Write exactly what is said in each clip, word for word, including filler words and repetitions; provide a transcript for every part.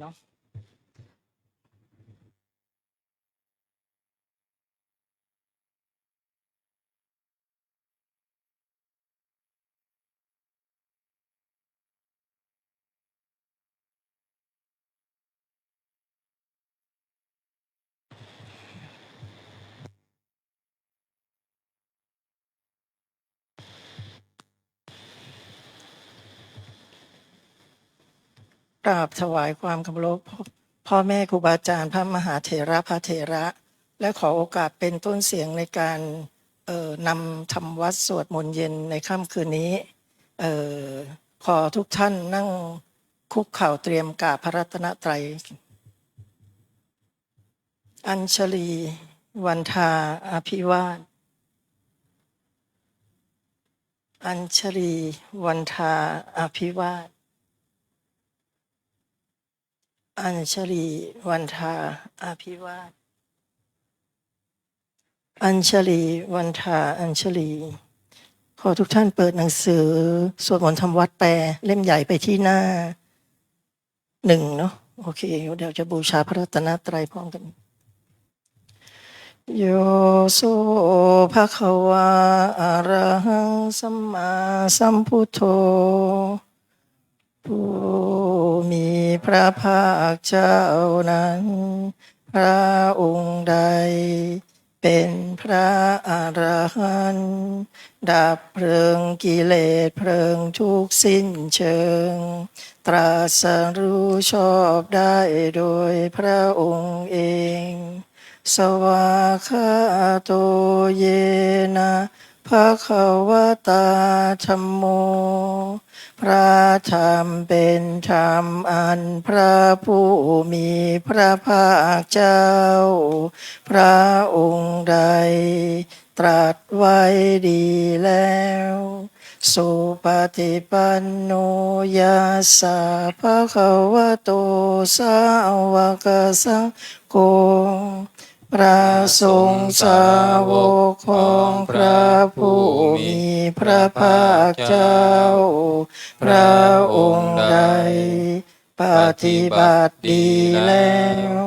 เนาะ กราบถวายความเคารพพ่อแม่ครูบาอาจารย์ พระมหาเถระ พระเถระ และขอโอกาสเป็นต้นเสียงในการ เอ่อ นำธรรมวัตรสวดมนต์เย็นในค่ำคืนนี้ เอ่อ ขอทุกท่านนั่งคุกเข่าเตรียมกราบพระรัตนตรัย Añjali Vandā Abhivāda. Añjali Vandā Abhivāda. Añjali Vandā Abhivāda. Añjali Vandā Añjali. ขอทุกท่านเปิดหนังสือสวดมนต์ธรรมวัตรแปลเล่มใหญ่ไปที่หน้า หนึ่ง เนาะ โอเค เดี๋ยวจะบูชาพระรัตนตรัยพร้อมกัน Yo so bhagavā arahaṃ sammāsambuddho. ผู้มีพระภาคเจ้านั้น พระองค์ใด เป็นพระอรหันต์ ดับเพลิงกิเลสเพลิงทุกข์สิ้นเชิง ตรัสรู้ชอบได้โดยพระองค์เอง Svākkhāto yena bhagavatā dhammo. พระธรรมเป็นธรรมอันพระผู้มีพระภาคเจ้า พระองค์ใด ตรัสไว้ดีแล้ว Supaṭipanno yassa bhagavato sāvakasaṅgho. พระสงฆ์สาวกของพระผู้มีพระภาคเจ้า พระองค์ใด ปฏิบัติดีแล้ว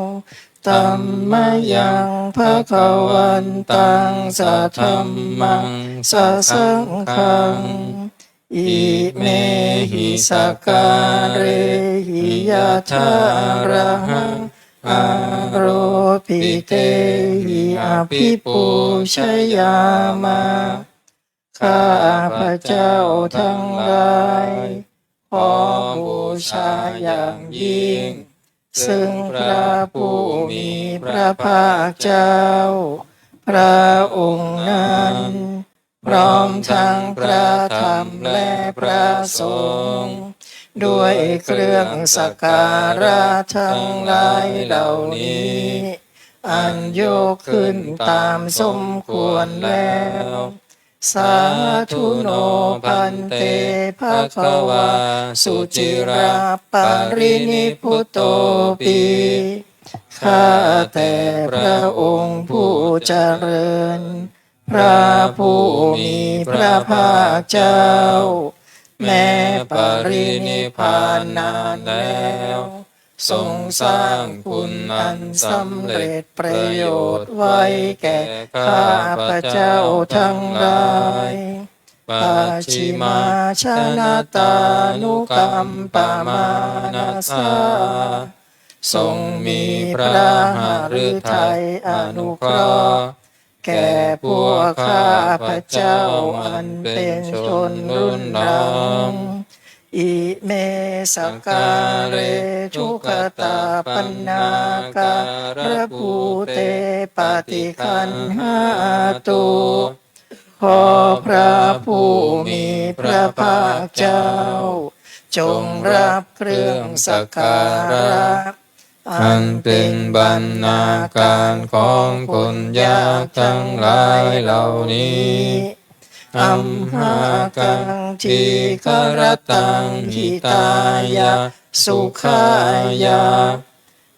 Tammayaṃ bhagavantaṃ sadhammaṃ sasaṅghaṃ. Imehi sakkārehi yathārahaṃ āropitehi abhipūjayāma. ข้าพเจ้าทั้งหลาย ขอบูชาอย่างยิ่ง ซึ่งพระผู้มีพระภาคเจ้า พระองค์นั้น พร้อมทั้งพระธรรมและพระสงฆ์ ด้วยเครื่องสักการะทั้งหลายเหล่านี้ อันยกขึ้นตามสมควรแล้ว Sādhu no bhante bhagavā suciraparinibbutopi. ข้าแต่พระองค์ผู้เจริญ พระผู้มีพระภาคเจ้า แม้ปรินิพพานนานแล้ว ทรงสร้างคุณอันสำเร็จประโยชน์ไว้แก่ข้าพเจ้าทั้งหลาย Pacchimājanatānukampamānasā ทรงมีพระหฤทัยอนุเคราะห์ แก่พวกข้าพเจ้าอันเป็นชนรุ่นหลัง Ime sakkāre duggatapaṇṇākārabhūte paṭiggaṇhātu. ขอพระผู้มีพระภาคเจ้า จงรับเครื่องสักการะ อันเป็นบรรณาการของคนยากทั้งหลายเหล่านี้ Amhākaṃ dīgharattaṃ hitāya sukhāya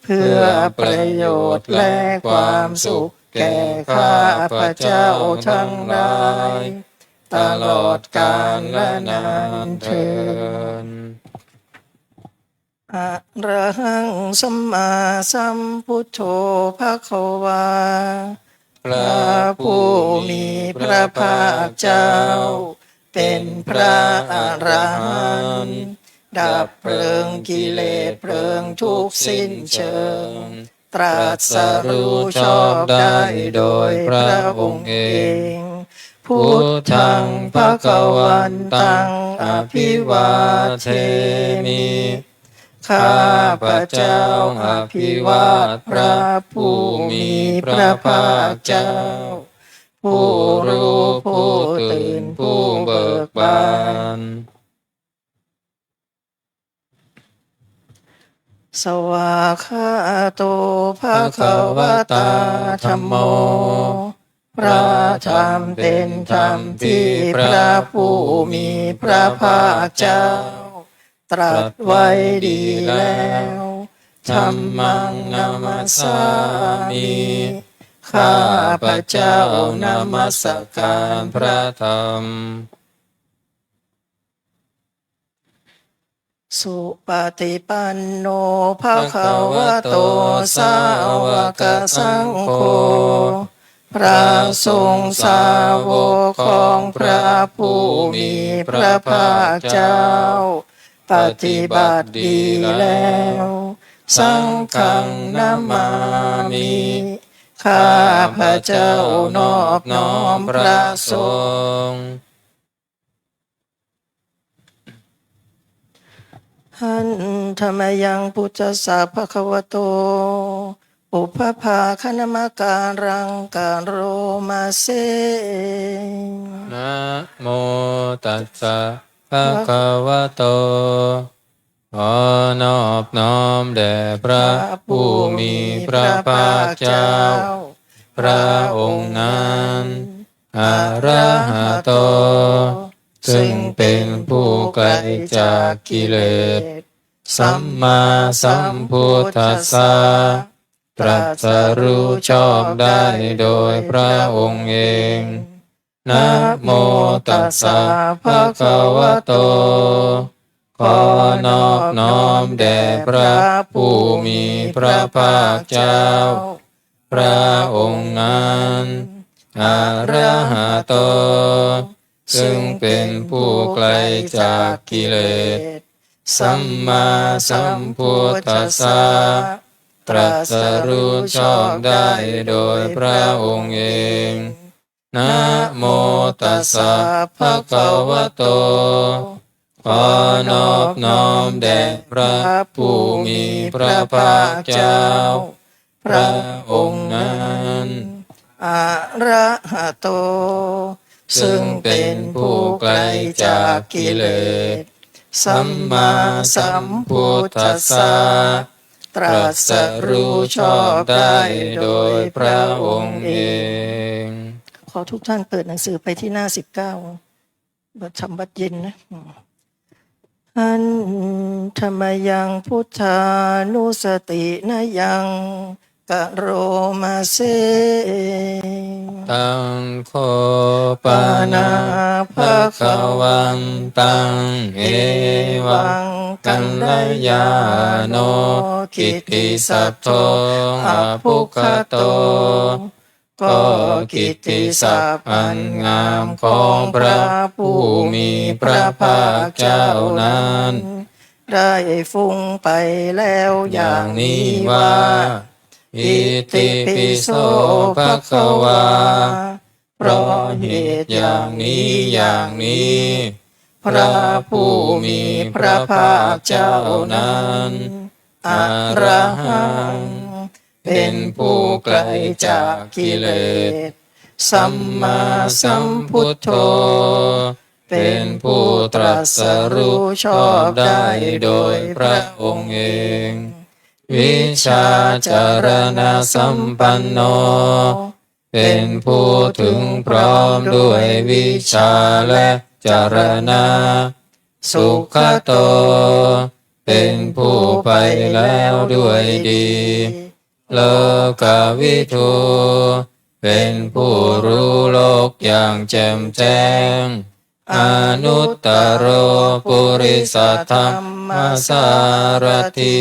เพื่อประโยชน์และความสุขแก่ข้าพเจ้าทั้งหลาย ตลอดกาลนานเทอญ Arahaṃ sammāsambuddho bhagavā. พระผู้มีพระภาคเจ้า เป็นพระอรหันต์ ดับเพลิงกิเลสเพลิงทุกข์สิ้นเชิง ตรัสรู้ชอบได้โดยพระองค์เอง Buddhaṃ bhagavantaṃ abhivādemi. ข้าพเจ้าอภิวาทพระผู้มีพระภาคเจ้า ผู้รู้ผู้ตื่นผู้เบิกบาน Svākkhāto bhagavatā dhammo. พระธรรมเป็นธรรมที่พระผู้มีพระภาคเจ้า ตรัสไว้ดีแล้ว Dhammaṃ namassāmi. ข้าพเจ้านมัสการพระธรรม Supaṭipanno bhagavato sāvakasaṅgho. พระสงฆ์สาวกของพระผู้มีพระภาคเจ้า ปฏิบัติดีแล้ว Saṅghaṃ namāmi. ข้าพเจ้านอบน้อมพระสงฆ์ Handa mayaṃ buddhassa bhagavato pubbabhāganamakāraṃ karoma se. Namo tassa bhagavato. ขอนอบน้อมแด่พระผู้มีพระภาคเจ้า พระองค์นั้น arahato ซึ่งเป็นผู้ไกลจากกิเลส sammāsambuddhassa ตรัสรู้ชอบได้โดยพระองค์เอง Namo tassa bhagavato. ขอนอบน้อมแด่พระผู้มีพระภาคเจ้า พระองค์นั้น arahato ซึ่งเป็นผู้ไกลจากกิเลส sammāsambuddhassa ตรัสรู้ชอบได้โดยพระองค์เอง Namo tassa bhagavato. ขอนอบน้อมแด่พระผู้มีพระภาคเจ้า พระองค์นั้น arahato ซึ่งเป็นผู้ไกลจากกิเลส sammāsambuddhassa ตรัสรู้ชอบได้โดยพระองค์เอง ขอทุกท่านเปิดหนังสือไปที่หน้าสิบเก้า บทธรรมวัดเย็นนะ Handa mayaṃ buddhānussatinayaṃ karoma se. Taṃ kho pana bhagavantaṃ evaṃ kalyāṇo kittisaddo abbhuggato. ก็กิตติศัพท์อันงามของพระผู้มีพระภาคเจ้านั้น ได้ฟุ้งไปแล้วอย่างนี้ว่า Itipi so bhagavā. เพราะเหตุอย่างนี้อย่างนี้ พระผู้มีพระภาคเจ้านั้น arahaṃ เป็นผู้ไกลจากกิเลส sammāsambuddho เป็นผู้ตรัสรู้ชอบได้โดยพระองค์เอง vijjācaraṇasampanno เป็นผู้ถึงพร้อมด้วยวิชชาและจรณะ sugato เป็นผู้ไปแล้วด้วยดี lokavidū เป็นผู้รู้โลกอย่างแจ่มแจ้ง Anuttaro purisadammasārathi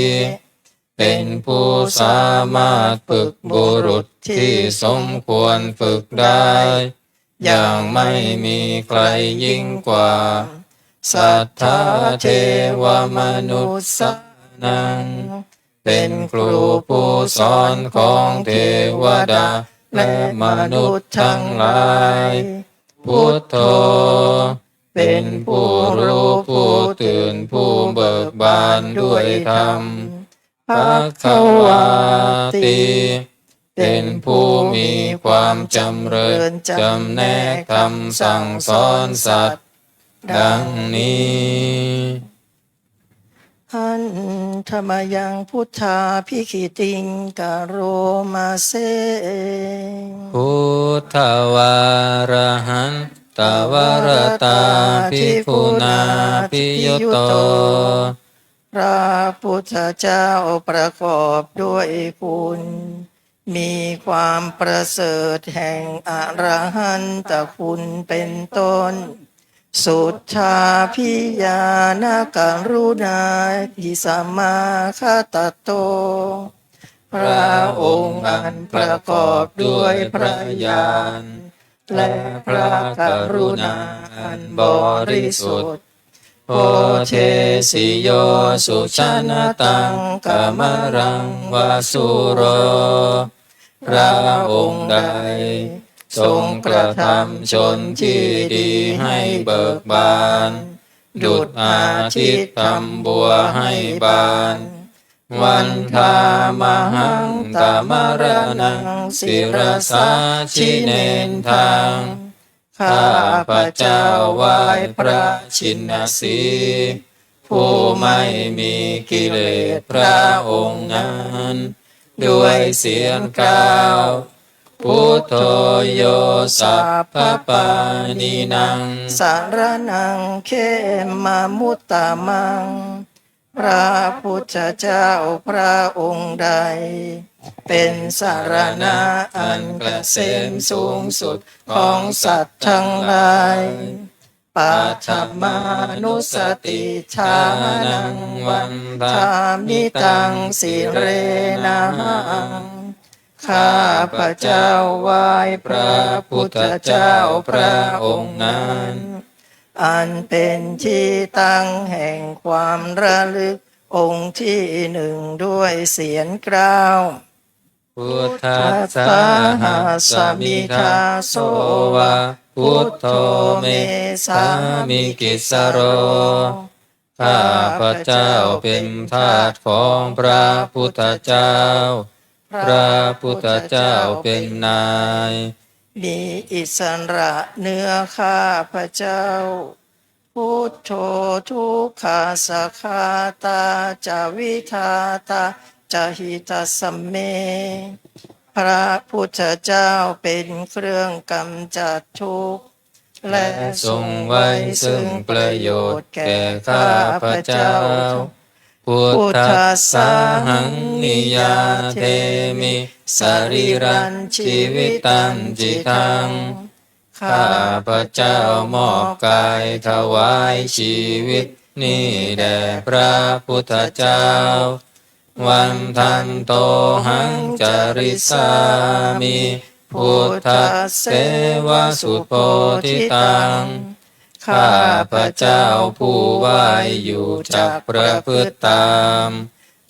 เป็นผู้สามารถฝึกบุรุษที่สมควรฝึกได้ อย่างไม่มีใครยิ่งกว่า Satthā devamanussānaṃ เป็นครูผู้สอนของเทวดาและมนุษย์ทั้งหลาย Buddho เป็นผู้รู้ผู้ตื่นผู้เบิกบานด้วยธรรม Bhagavāti เป็นผู้มีความจำเริญจำแนกธรรมสั่งสอนสัตว์ ดังนี้ Handa mayaṃ buddhābhigītiṃ karoma se. Buddhavārahantavaratādiguṇābhiyutto. พระพุทธเจ้าประกอบด้วยคุณ มีความประเสริฐแห่งอรหันตคุณเป็นต้น Suddhābhiñāṇakaruṇābhisamāgatatto พระองค์อันประกอบด้วยพระญาณ และพระกรุณาอันบริสุทธิ์ Odesi yo sujanataṃ kamalaṃ va sūro พระองค์ใดทรงกระทำชนที่ดีให้เบิกบาน ดุจอาทิตย์ทำบัวให้บาน Vandāmahaṃ tamaraṇaṃ sirasā jinendaṃ ข้าพระเจ้าไหว้พระชินสีห์ ผู้ไม่มีกิเลสพระองค์นั้น ด้วยเสียงกล่าว Buddho yo sabbapāṇīnaṃ saraṇaṃ khemamuttamaṃ พระพุทธเจ้าพระองค์ใด เป็นสรณะอันเกษมสูงสุดของสัตว์ทั้งหลาย Paṭhamānussatiṭṭhānaṃ vandāmi taṃ sirenahaṃ ข้าพระเจ้าไหว้พระพุทธเจ้าพระองค์นั้น อันเป็นที่ตั้งแห่งความระลึกองค์ที่หนึ่งด้วยเสียงกล่าว Buddhassāhasmi dāso va buddho me sāmikissaro ข้าพระเจ้าเป็นทาสของพระพุทธเจ้า พระพุทธเจ้าเป็นนาย มีอิสระเหนือข้าพระเจ้า Buddho dukkhassa ghātā ca vidhātā ca hitassa me พระพุทธเจ้าเป็นเครื่องกำจัดทุกข์ และทรงไว้ซึ่งประโยชน์แก่ข้าพระเจ้า Buddhassāhaṃ niyyādemi sarīrañjīvitañcidaṃ ข้าพระเจ้ามอบกายถวายชีวิตนี้แด่พระพุทธเจ้า Vandantohaṃ carissāmi buddhasseva subodhitaṃ ข้าพระเจ้าผู้ไหว้อยู่จักประพฤติตาม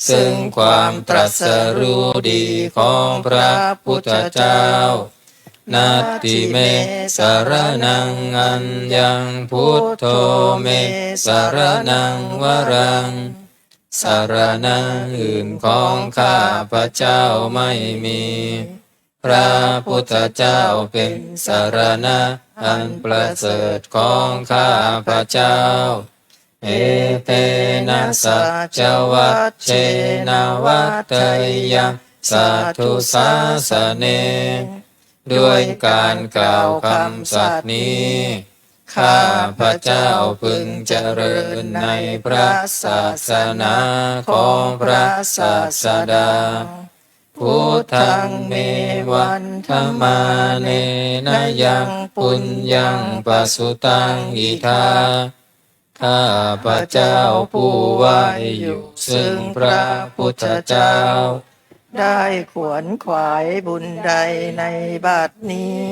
ซึ่งความตรัสรู้ดีของพระพุทธเจ้า Natthi me saraṇaṃ aññaṃ buddho me saraṇaṃ varaṃ สรณะอื่นของข้าพระเจ้าไม่มี พระพุทธเจ้าเป็นสรณะอันประเสริฐของข้าพระเจ้า Etena saccavajjena vaḍḍheyyaṃ satthu sāsane ด้วยการกล่าวคำสัตย์นี้ ข้าพระเจ้าพึงเจริญในพระศาสนาของพระศาสดา Buddhaṃ me vandamānena yaṃ puññaṃ pasutaṃ idha. ข้าพเจ้าผู้ไหว้อยู่ซึ่งพระพุทธเจ้า ได้ขวนขวายบุญใดในบัดนี้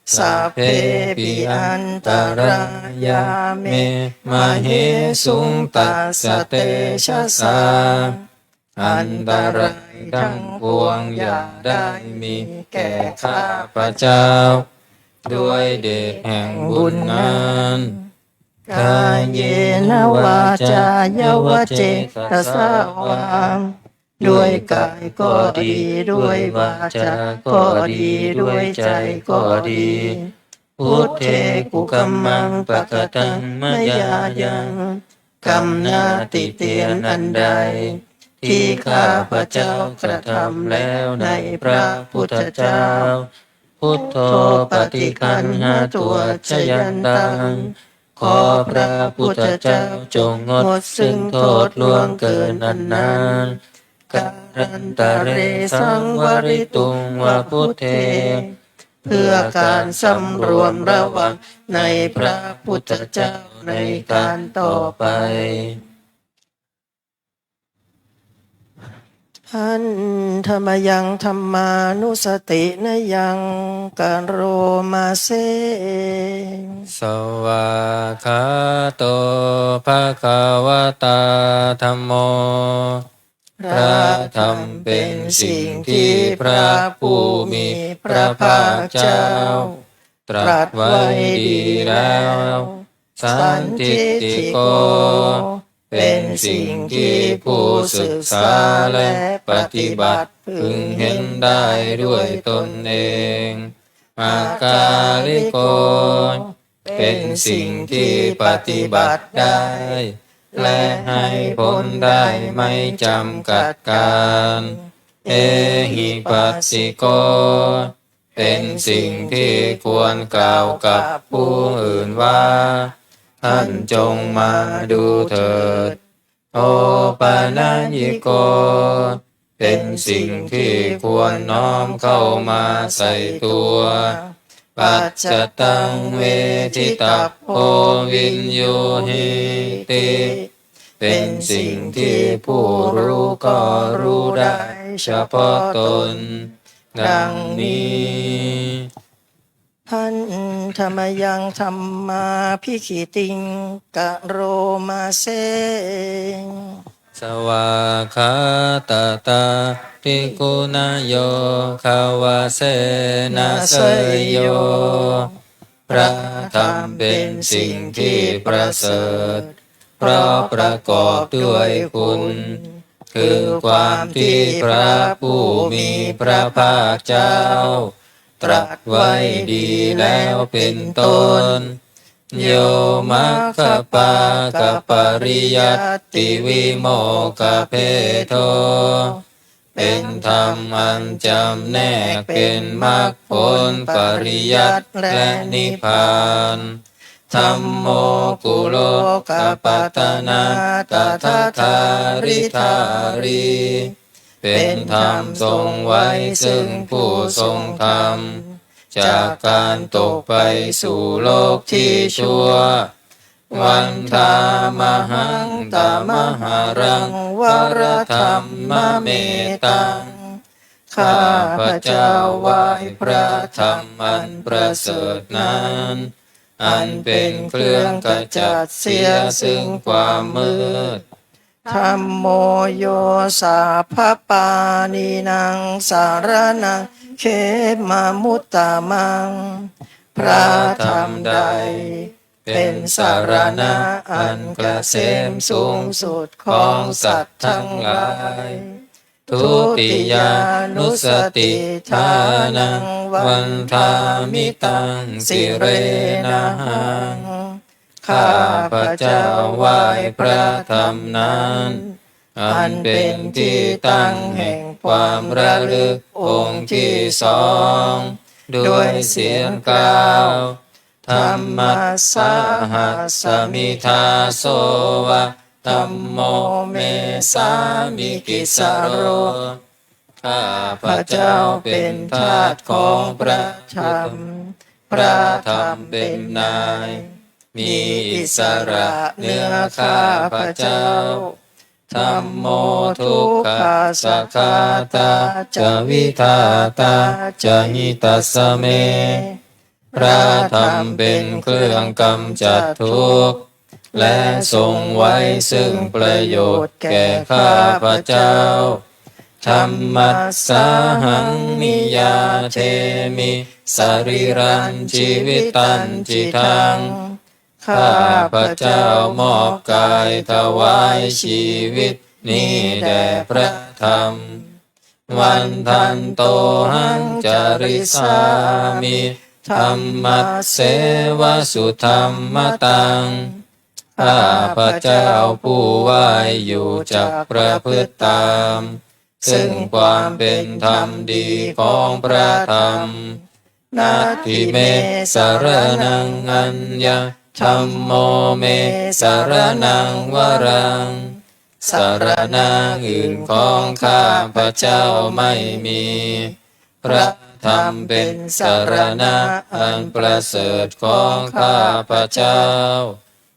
Sabbepi antarāyā me māhesuṃ tassa tejasā. อันตรายทั้งปวงอย่าได้มีแก่ข้าพเจ้า ด้วยเดชแห่งบุญนั้น Kāyena vācāya va cetasā vā ด้วยกายก็ดี ด้วยวาจาก็ดี ด้วยใจก็ดี Buddhe kukammaṃ pakataṃ mayā yaṃ กรรมหน้าติเตียนอันใด ที่ข้าพเจ้ากระทำแล้วในพระพุทธเจ้า Buddho paṭiggaṇhatu accayantaṃ ขอพระพุทธเจ้าจงงดซึ่งโทษล่วงเกินอันนั้น Kālantare saṃvarituṃ va buddhe เพื่อการสำรวมระวังในพระพุทธเจ้าในการต่อไป Handa mayaṃ dhammānussatinayaṃ karoma se. Svākkhāto bhagavatā dhammo. พระธรรมเป็นสิ่งที่พระผู้มีพระภาคเจ้า ตรัสไว้ดีแล้ว Sandiṭṭhiko เป็นสิ่งที่ผู้ศึกษาและปฏิบัติพึงเห็นได้ด้วยตนเอง Akāliko เป็นสิ่งที่ปฏิบัติได้ และให้ผลได้ไม่จำกัดกาล Ehipassiko เป็นสิ่งที่ควรกล่าวกับผู้อื่นว่า ท่านจงมาดูเถิด Opanayiko เป็นสิ่งที่ควรน้อมเข้ามาใส่ตัว Paccattaṃ veditabbo viññūhīti เป็นสิ่งที่ผู้รู้ก็รู้ได้เฉพาะตน ดังนี้ Handa mayaṃ dhammābhigītiṃ karoma se. Svākkhātatā bhikkhunā yogavasena seyyo พระธรรมเป็นสิ่งที่ประเสริฐ เพราะประกอบด้วยคุณ คือความที่พระผู้มีพระภาคเจ้า ตรัสไว้ดีแล้วเป็นต้น Yo maggapākapariyattivimokkhabhedo เป็นธรรมอันจำแนกเป็นมรรคผลปริยัติและนิพพาน Dhammo kulokapatanā tadadhāridhārī เป็นธรรมทรงไว้ซึ่งผู้ทรงธรรม จากการตกไปสู่โลกที่ชั่ว Vandāmahaṃ tamaharaṃ varadhammametaṃ ข้าพเจ้าไหว้พระธรรมอันประเสริฐนั้น อันเป็นเครื่องขจัดเสียซึ่งความมืด Dhammo yo sabbapāṇīnaṃ saraṇaṃ khemamuttamaṃ พระธรรมใด เป็นสรณะอันเกษมสูงสุดของสัตว์ทั้งหลาย Dutiyānussatiṭṭhānaṃ vandāmi taṃ sirenahaṃ ข้าพเจ้าไหว้พระธรรมนั้น อันเป็นที่ตั้งแห่งความระลึกองค์ที่สอง ด้วยเสียงกล่าว Dhammassāhasmi dāso va dhammo me sāmikissaro ข้าพเจ้าเป็นทาสของพระธรรม พระธรรมเป็นนาย มีอิสระเหนือข้าพเจ้า Dhammo dukkhassa ghātā ca vidhātā ca hitassa me พระธรรมเป็นเครื่องกำจัดทุกข์ และทรงไว้ซึ่งประโยชน์แก่ข้าพเจ้า Dhammassāhaṃ niyyādemi sarīrañjīvitañcidaṃ ข้าพเจ้ามอบกายถวายชีวิตนี้แด่พระธรรม Vandantohaṃ carissāmi dhammasseva sudhammataṃ ข้าพเจ้าผู้ไหว้อยู่จักประพฤติตาม ซึ่งความเป็นธรรมดีของพระธรรม Natthi me saraṇaṃ aññaṃ dhammo me saraṇaṃ varaṃ สรณะอื่นของข้าพเจ้าไม่มี พระธรรมเป็นสรณะอันประเสริฐของข้าพเจ้า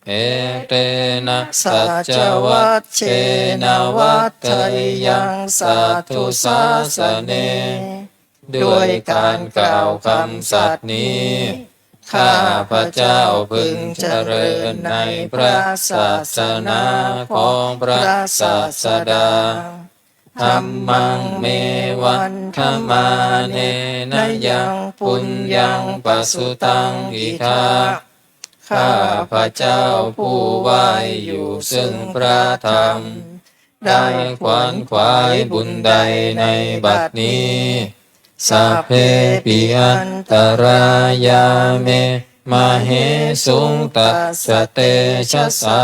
Etena saccavajjena vaḍḍheyyaṃ satthu sāsane ด้วยการกล่าวคำสัตย์นี้ ข้าพเจ้าพึงเจริญในพระศาสนาของพระศาสดา Dhammaṃ me vandamānena yaṃ puññaṃ pasutaṃ idha ข้าพเจ้าผู้ไหว้อยู่ซึ่งพระธรรม ได้ขวนขวายบุญใดในบัดนี้ Sabbepi antarāyā me māhesuṃ tassa tejasā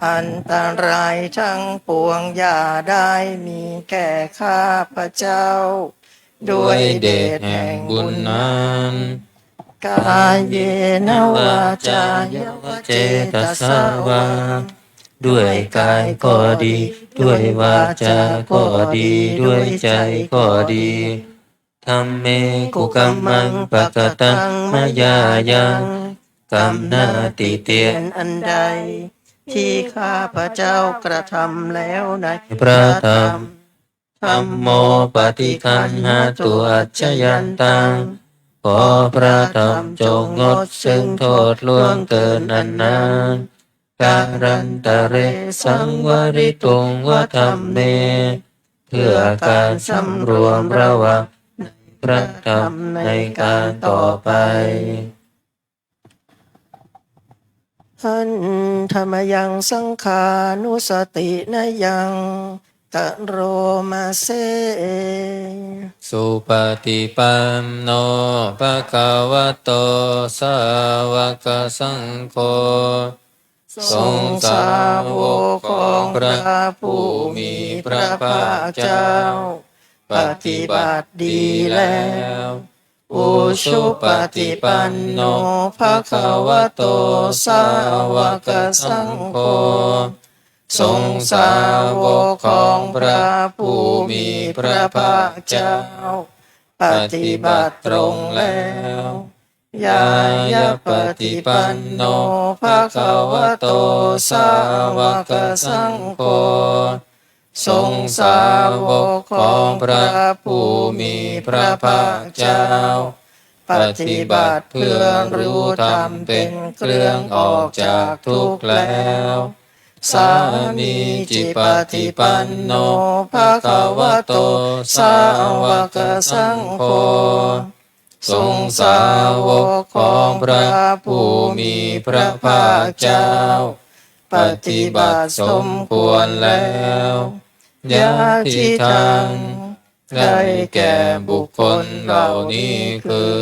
อันตรายทั้งปวงอย่าได้มีแก่ข้าพเจ้า ด้วยเดชแห่งบุญนั้น Kāyena vācāya va cetasā vā ด้วยกายก็ดี ด้วยวาจาก็ดี ด้วยใจก็ดี Dhamme kukammaṃ pakataṃ mayā yaṃ กรรมหน้าติเตียนอันใด ที่ข้าพเจ้ากระทำแล้วในพระธรรม Dhammo paṭiggaṇhatu accayantaṃ ขอพระธรรมจงงดซึ่งโทษล่วงเกินอันนั้น Kālantare saṃvarituṃ va dhamme เพื่อการสำรวมระวังในพระธรรมในการต่อไป Handa mayaṃ saṅghānussatinayaṃ karoma se. Supaṭipanno bhagavato sāvakasaṅgho สงฆ์สาวกของพระผู้มีพระภาคเจ้า ปฏิบัติดีแล้ว Ujupaṭipanno bhagavato sāvakasaṅgho สงฆ์สาวกของพระผู้มีพระภาคเจ้า ปฏิบัติตรงแล้ว Ñāyapaṭipanno bhagavato sāvakasaṅgho สงฆ์สาวกของพระผู้มีพระภาคเจ้า ปฏิบัติเพื่อรู้ธรรมเป็นเครื่องออกจากทุกข์แล้ว Sāmīcipaṭipanno bhagavato sāvakasaṅgho สงฆ์สาวกของพระผู้มีพระภาคเจ้า ปฏิบัติสมควรแล้ว Yadidaṃ ได้แก่บุคคลเหล่านี้คือ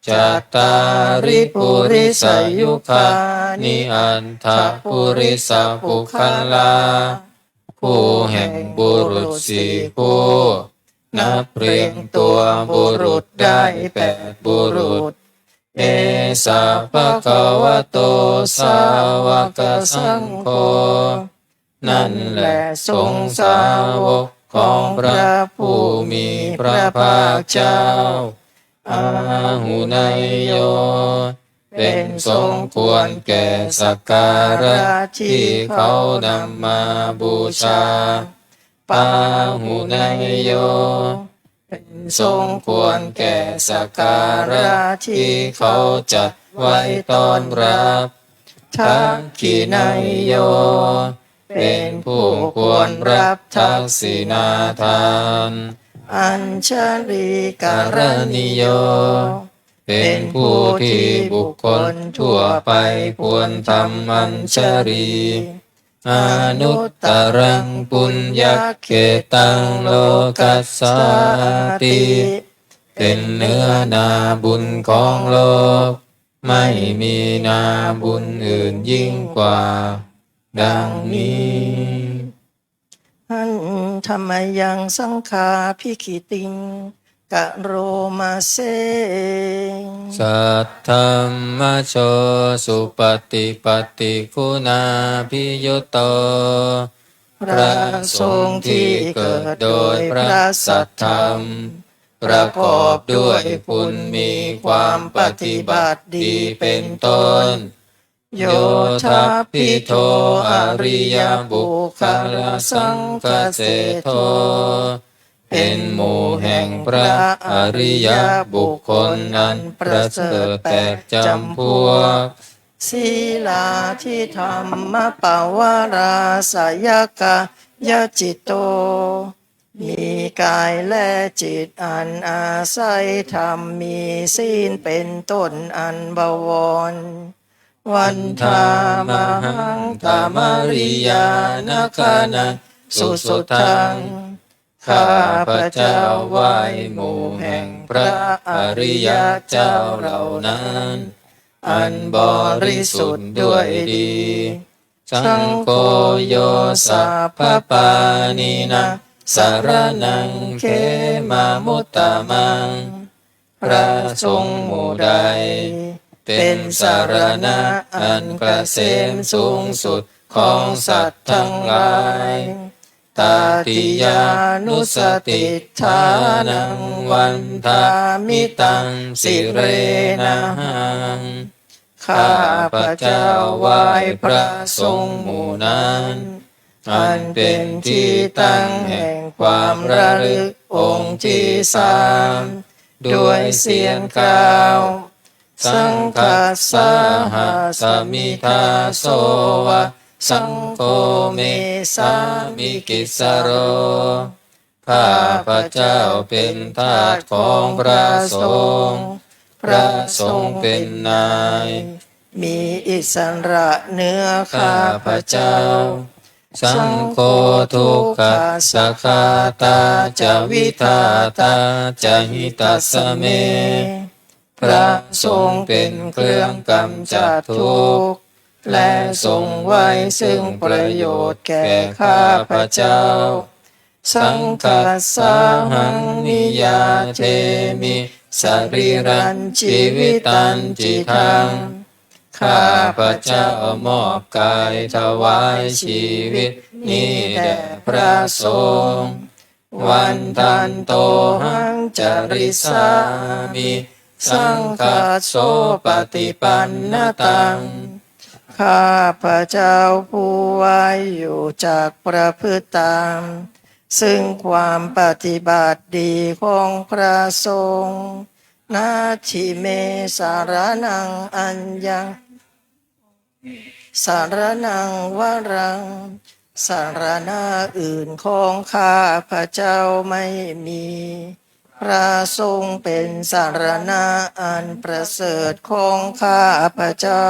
Cattāri purisayugāni aṭṭha purisapuggalā คู่แห่งบุรุษสี่คู่ นับเรียงตัวบุรุษได้แปดบุรุษ Esa bhagavato sāvakasaṅgho นั่นแหละสงฆ์สาวก ของพระผู้มีพระภาคเจ้า āhuneyyo เป็นสมควรแก่สักการะที่เขานำมาบูชา pāhuneyyo เป็นสมควรแก่สักการะที่เขาจัดไว้ต้อนรับ dakkhiṇeyyo เป็นผู้ควรรับทักษิณาทาน añjalikaraṇīyo เป็นผู้ที่บุคคลทั่วไปควรทำอัญชลี anuttaraṃ puññakkhettaṃ lokassāti เป็นเนื้อนาบุญของโลก ไม่มีนาบุญอื่นยิ่งกว่า ดังนี้ handa mayaṃ saṅghābhigītiṃ karoma se. Saddhammajo supaṭipattiguṇābhiyutto พระสงฆ์ที่เกิดโดยพระสัทธรรม ประกอบด้วยคุณมีความปฏิบัติดีเป็นต้น yo dabbidho ariyapuggalasaṅghaseṭṭho เป็นหมู่แห่งพระอริยบุคคลอันประเสริฐแตกจำพวก sīlādidhammapavarāsayakāyacitto มีกายและจิตอันอาศัยธรรมมีศีลเป็นต้นอันบวร vandāmahaṃ tamariyanakhaṇaṃ susuddhaṃ ข้าพเจ้าไหว้หมู่แห่งพระอริยเจ้าเหล่านั้น อันบริสุทธิ์ด้วยดี saṅgho yo sabbapāṇīnaṃ saraṇaṃ khemamuttamaṃ พระสงฆ์หมู่ใด เป็นสรณะอันเกษมสูงสุดของสัตว์ทั้งหลาย tatiyānussatiṭṭhānaṃ vandāmi taṃ sirenahaṃ ข้าพเจ้าไหว้พระสงฆ์หมู่นั้น อันเป็นที่ตั้งแห่งความระลึกองค์ที่สาม ด้วยเสียงกล่าว saṅghassa hāsami dāso va saṅgho me sāmikissaro ข้าพเจ้าเป็นทาสของพระสงฆ์ พระสงฆ์เป็นนาย มีอิสระเหนือข้าพเจ้า saṅgho dukkhassa ghātā ca vidhātā ca hitassa me พระสงฆ์เป็นเครื่องกำจัดทุกข์ และทรงไว้ซึ่งประโยชน์แก่ข้าพเจ้า saṅghassahaṃ niyyādemi sarīrañjīvitañcidaṃ ข้าพเจ้ามอบกายถวายชีวิตนี้แด่พระสงฆ์ vandantohaṃ carissāmi saṅghassopaṭipannataṃ ข้าพเจ้าผู้ไหว้อยู่จักประพฤติตาม ซึ่งความปฏิบัติดีของพระสงฆ์ natthi me saraṇaṃ aññaṃ saraṇaṃ varaṃ สรณะอื่นของข้าพเจ้าไม่มี พระสงฆ์เป็นสรณะอันประเสริฐของข้าพเจ้า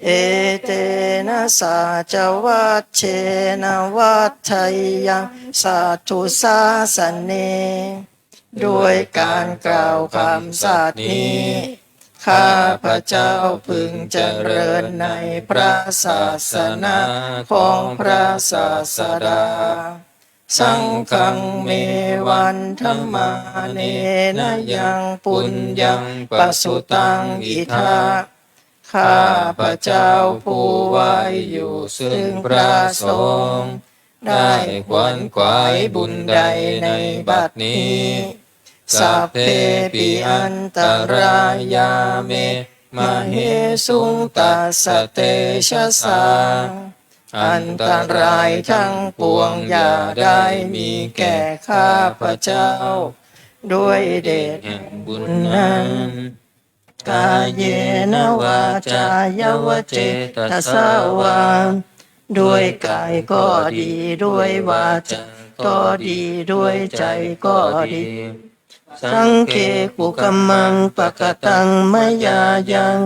etena saccavajjena vaḍḍheyyaṃ satthu sāsane ด้วยการกล่าวคำสัตย์นี้ ข้าพเจ้าพึงเจริญในพระศาสนาของพระศาสดา saṅghaṃ me vandamānena yaṃ puññaṃ pasutaṃ idha ข้าพเจ้าผู้ไหว้อยู่ซึ่งพระสงฆ์ ได้ขวนขวายบุญใดในบัดนี้ sabbepi antarāyā me māhesuṃ tassa tejasā อันตรายทั้งปวงอย่าได้มีแก่ข้าพเจ้า ด้วยเดชแห่งบุญนั้น kāyena vācāya va cetasā vā ด้วยกายก็ดี ด้วยวาจาก็ดี ด้วยใจก็ดี saṅghe kukammaṃ pakataṃ mayā yaṃ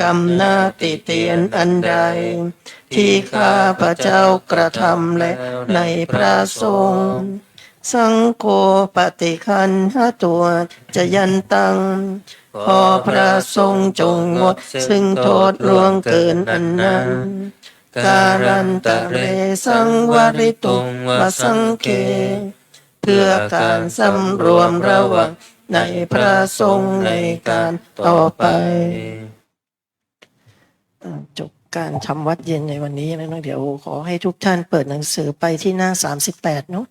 กรรมนาฏเตียนอันใด ที่ข้าพเจ้ากระทำแล้วในพระสงฆ์ saṅgho paṭiggaṇhatu accayantaṃ ขอพระสงฆ์จงงดซึ่งโทษล่วงเกินอันนั้น kālantare saṃvarituṃ va saṅghe เพื่อการสำรวมระวังในพระสงฆ์ในการต่อไป จบการทำวัตรเย็นในวันนี้แล้วเนาะ เดี๋ยวขอให้ทุกท่านเปิดหนังสือไปที่หน้า สามสิบแปด เนาะ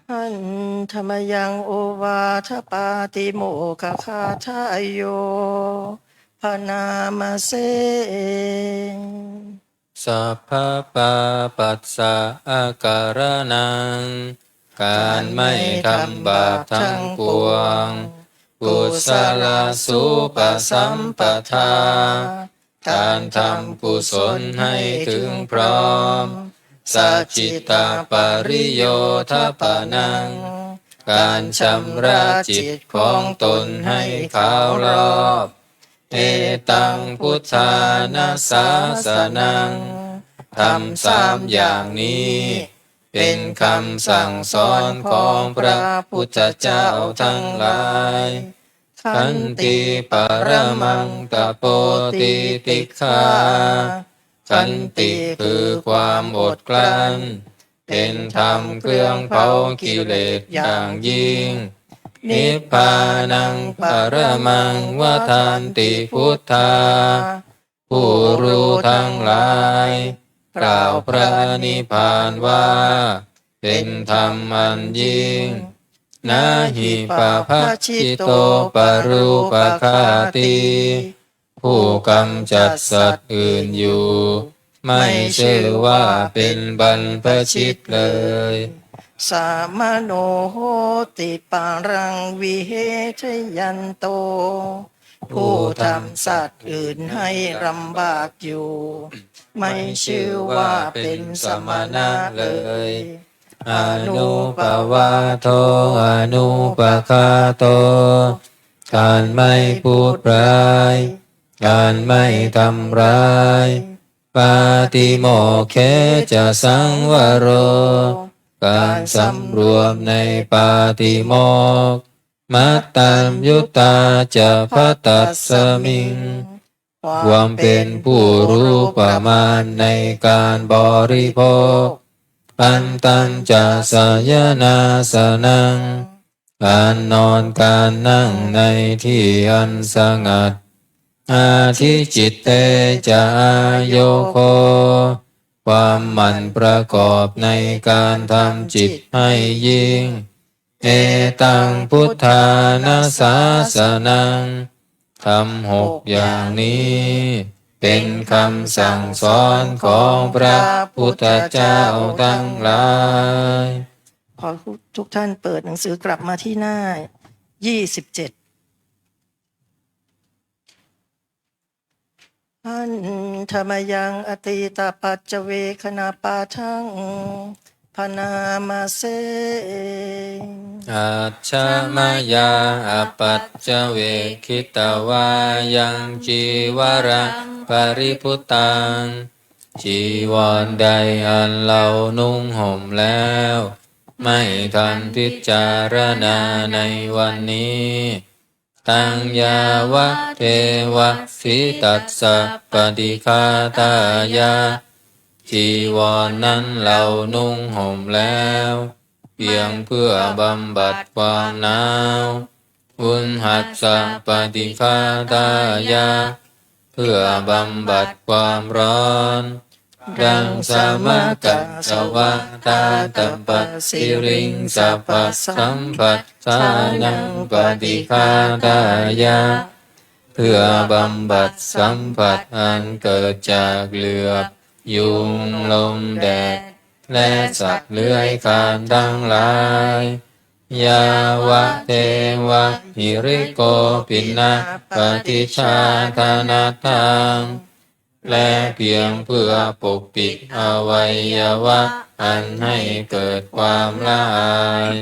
handa mayaṃ ovādapātimokkhagāthāyo bhaṇāma se sabbapāpassa akaraṇaṃ การไม่ทำบาปทั้งปวง kusalasupasampadā การทำกุศลให้ถึงพร้อม sacittapariyodapanaṃ การชำระจิตของตนให้ขาวรอบ etaṃ buddhāna sāsanaṃ ธรรมสามอย่างนี้ เป็นคำสั่งสอนของพระพุทธเจ้าทั้งหลาย khanti paramaṃ tapo titikkhā khanti คือความอดกลั้น เป็นธรรมเครื่องเผากิเลสอย่างยิ่ง nibbānaṃ paramaṃ vadanti buddhā ผู้รู้ทั้งหลาย กล่าวพระนิพพานว่า เป็นธรรมอันยิ่ง na hi pabbajito parūpaghātī ผู้กำจัดสัตว์อื่นอยู่ ไม่ชื่อว่าเป็นบรรพชิตเลย samano hoti paraṃ vihejayanto ผู้ทำสัตว์อื่นให้ลำบากอยู่ ไม่ชื่อว่าเป็นสมณะเลย anuppavādo anupaghāto การไม่พูดร้าย การไม่ทำร้าย pātimokkhe ca saṃvaro การสำรวมในปาติโมกข์ mattaṃ yutā ca bhaddasmiṃ ความเป็นผู้รู้ประมาณในการบริโภค khantañca sayanāsanaṃ การนอนการนั่งในที่อันสงัด adhicitte ca āyogo ความหมั่นประกอบในการทำจิตให้ยิ่ง etaṃ buddhāna sāsanaṃ ธรรมหกอย่างนี้ เป็นคำสั่งสอนของพระพุทธเจ้าทั้งหลาย ขอทุกท่านเปิดหนังสือกลับมาที่หน้า ยี่สิบเจ็ด handa mayaṃ atītapaccavekkhaṇapāṭhaṃ bhaṇāma se ajja mayā apaccavekkhitvā yaṃ cīvaraṃ paribhuttaṃ จีวรใดอันเรานุ่งห่มแล้ว ไม่ทันพิจารณาในวันนี้ Taṃ yāvadeva sītassa paṭighātāya, จีวรนั้นเรานุ่งห่มแล้ว เพียงเพื่อบำบัดความหนาว uṇhassa paṭighātāya, เพื่อบำบัดความร้อน Daṃsamakasavātātapasiriṃsapasamphassānaṃ paṭighātāya, เพื่อบำบัดสัมผัสอันเกิดจากเหลือบ ยุง ลม แดด และสัตว์เลื้อยคลานทั้งหลาย Yāvadeva hirikopinapaṭicchādanatthaṃ, และเพียงเพื่อปกปิดอวัยวะอันให้เกิดความละอาย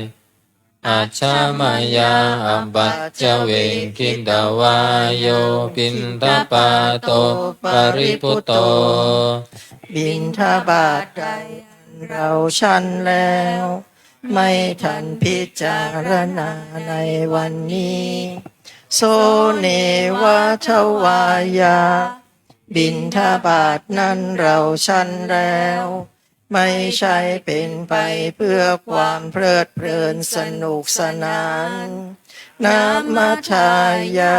Ajja mayā apaccavekkhitvā yo piṇḍapāto paribhutto. บิณฑบาตใดอันเราฉันแล้ว ไม่ทันพิจารณาในวันนี้ So neva davāya บิณฑบาตนั้นเราฉันแล้ว ไม่ใช่เป็นไปเพื่อความเพลิดเพลินสนุกสนาน Na madāya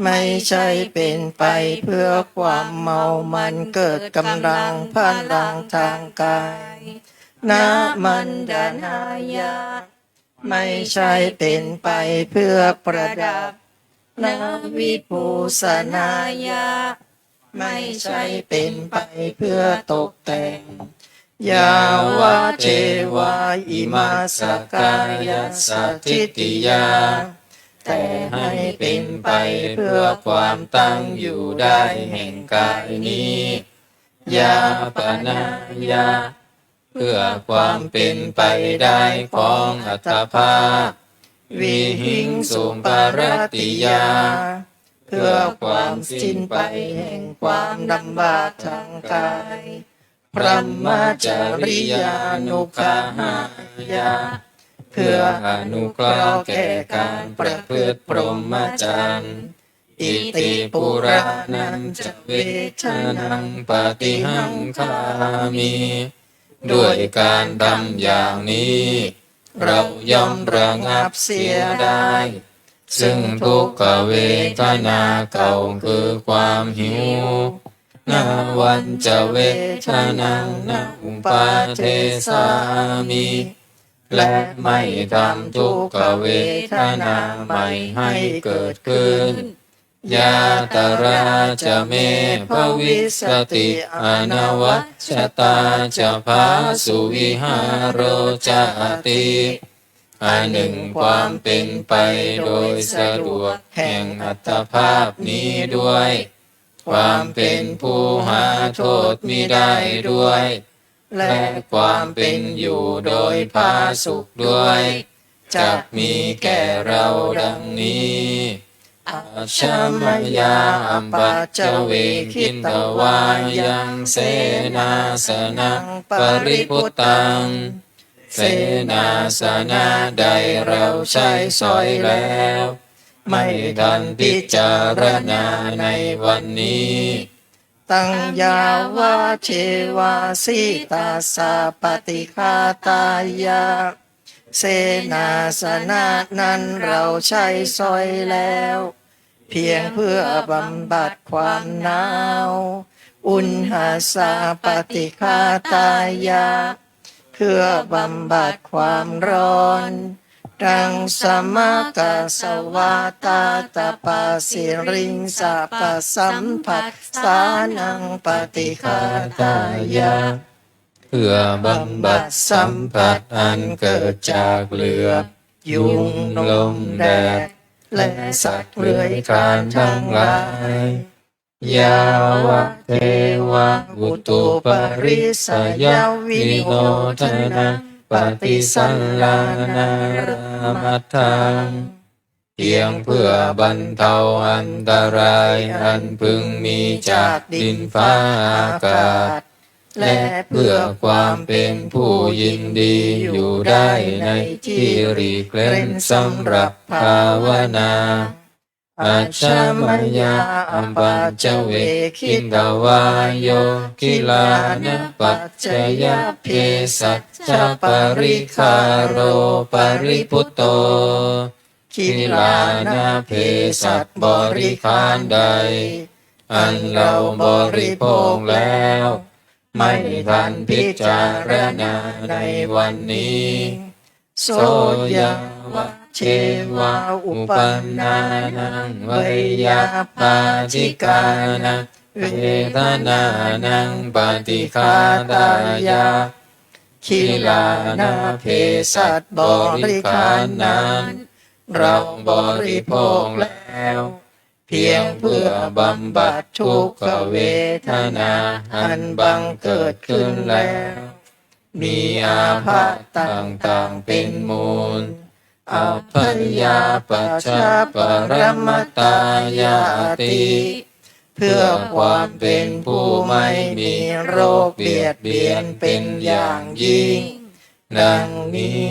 ไม่ใช่เป็นไปเพื่อความเมามันเกิดกำลังพลังทางกาย Na maṇḍanāya ไม่ใช่เป็นไปเพื่อประดับ Na vibhūsanāya ไม่ใช่เป็นไปเพื่อตกแต่ง Yāvadeva imassa kāyassa ṭhitiyā แต่ให้เป็นไปเพื่อความตั้งอยู่ได้แห่งกายนี้ Yāpanāya เพื่อความเป็นไปได้ของอัตภาพ Vihiṃsuparatiyā เพื่อความสิ้นไปแห่งความลำบากทางกาย Brahmacariyānuggahāya เพื่ออนุเคราะห์แก่การประพฤติพรหมจรรย์ Iti purāṇañca vedanaṃ paṭihaṅkhāmi ด้วยการทำอย่างนี้ เราย่อมระงับเสียได้ ซึ่งทุกขเวทนาเก่าคือความหิว Navañca vedanaṃ na uppādessāmi และไม่ทำทุกขเวทนาใหม่ให้เกิดขึ้น Yātrā ca me bhavissati anavajjatā ca phāsuvihāro cāti อันหนึ่งความเป็นไปโดยสะดวกแห่งอัตภาพนี้ด้วย ความเป็นผู้หาโทษมิได้ด้วย และความเป็นอยู่โดยผาสุกด้วย จักมีแก่เราดังนี้ Ajja mayā apaccavekkhitvā yaṃ senāsanaṃ paribhuttaṃ เสนาสนะใดเราใช้สอยแล้ว ไม่ทันพิจารณาในวันนี้ Taṃ yāvadeva sītassa paṭighātāya เสนาสนะนั้นเราใช้สอยแล้ว เพียงเพื่อบำบัดความหนาว Uṇhassa paṭighātāya เพื่อบำบัดความร้อน Daṃsamakasavātātapasiriṃsapasamphassānaṃ paṭighātāya เพื่อบำบัดสัมผัสอันเกิดจากเหลือบ ยุง ลม แดด และสัตว์เลื้อยคลานทั้งหลาย Yāvadeva utuparissayavinodanaṃ paṭisallānārāmatthaṃ เพียงเพื่อบรรเทาอันตรายอันพึงมีจากดินฟ้าอากาศ และเพื่อความเป็นผู้ยินดีอยู่ได้ในที่หลีกเร้นสำหรับภาวนา Ajja mayā apaccavekkhitvā yo gilānapaccayabhesajjaparikkhāro paribhutto, gilānabesaja บริขารใด อันเราบริโภคแล้ว ไม่ทันพิจารณาในวันนี้ so yāvadeva uppannānaṃ veyyābādhikānaṃ vedanānaṃ paṭighātāya gilānabesaja บริขารนั้น เราบริโภคแล้ว เพียงเพื่อบำบัดทุกขเวทนาอันบังเกิดขึ้นแล้ว มีอาภัพต่างๆเป็นมูล abyāpajjhaparamatāyāti เพื่อความเป็นผู้ไม่มีโรคเบียดเบียนเป็นอย่างยิ่ง ดังนี้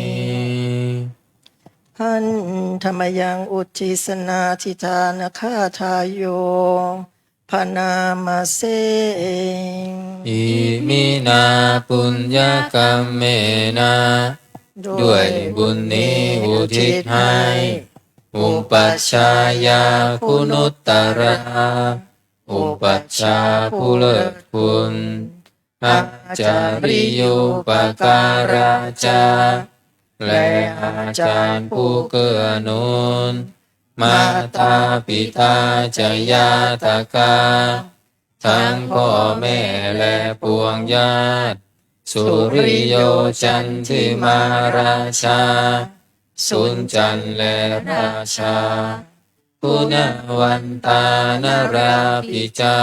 Handa mayaṃ uddissanādhiṭṭhānagāthāyo bhaṇāma se. Iminā puññakammena ด้วยบุญนี้อุทิศให้ upajjhāyā guṇuttarā อุปัชฌาย์ผู้เลิศคุณ ācariyūpakārā ca และอาจารย์ผู้เกื้อหนุน mātā pitā ca ñātakā ทั้งพ่อแม่และปวงญาติ suriyo candimā rājā สุนจันทร์และราชา guṇavantā narāpi ca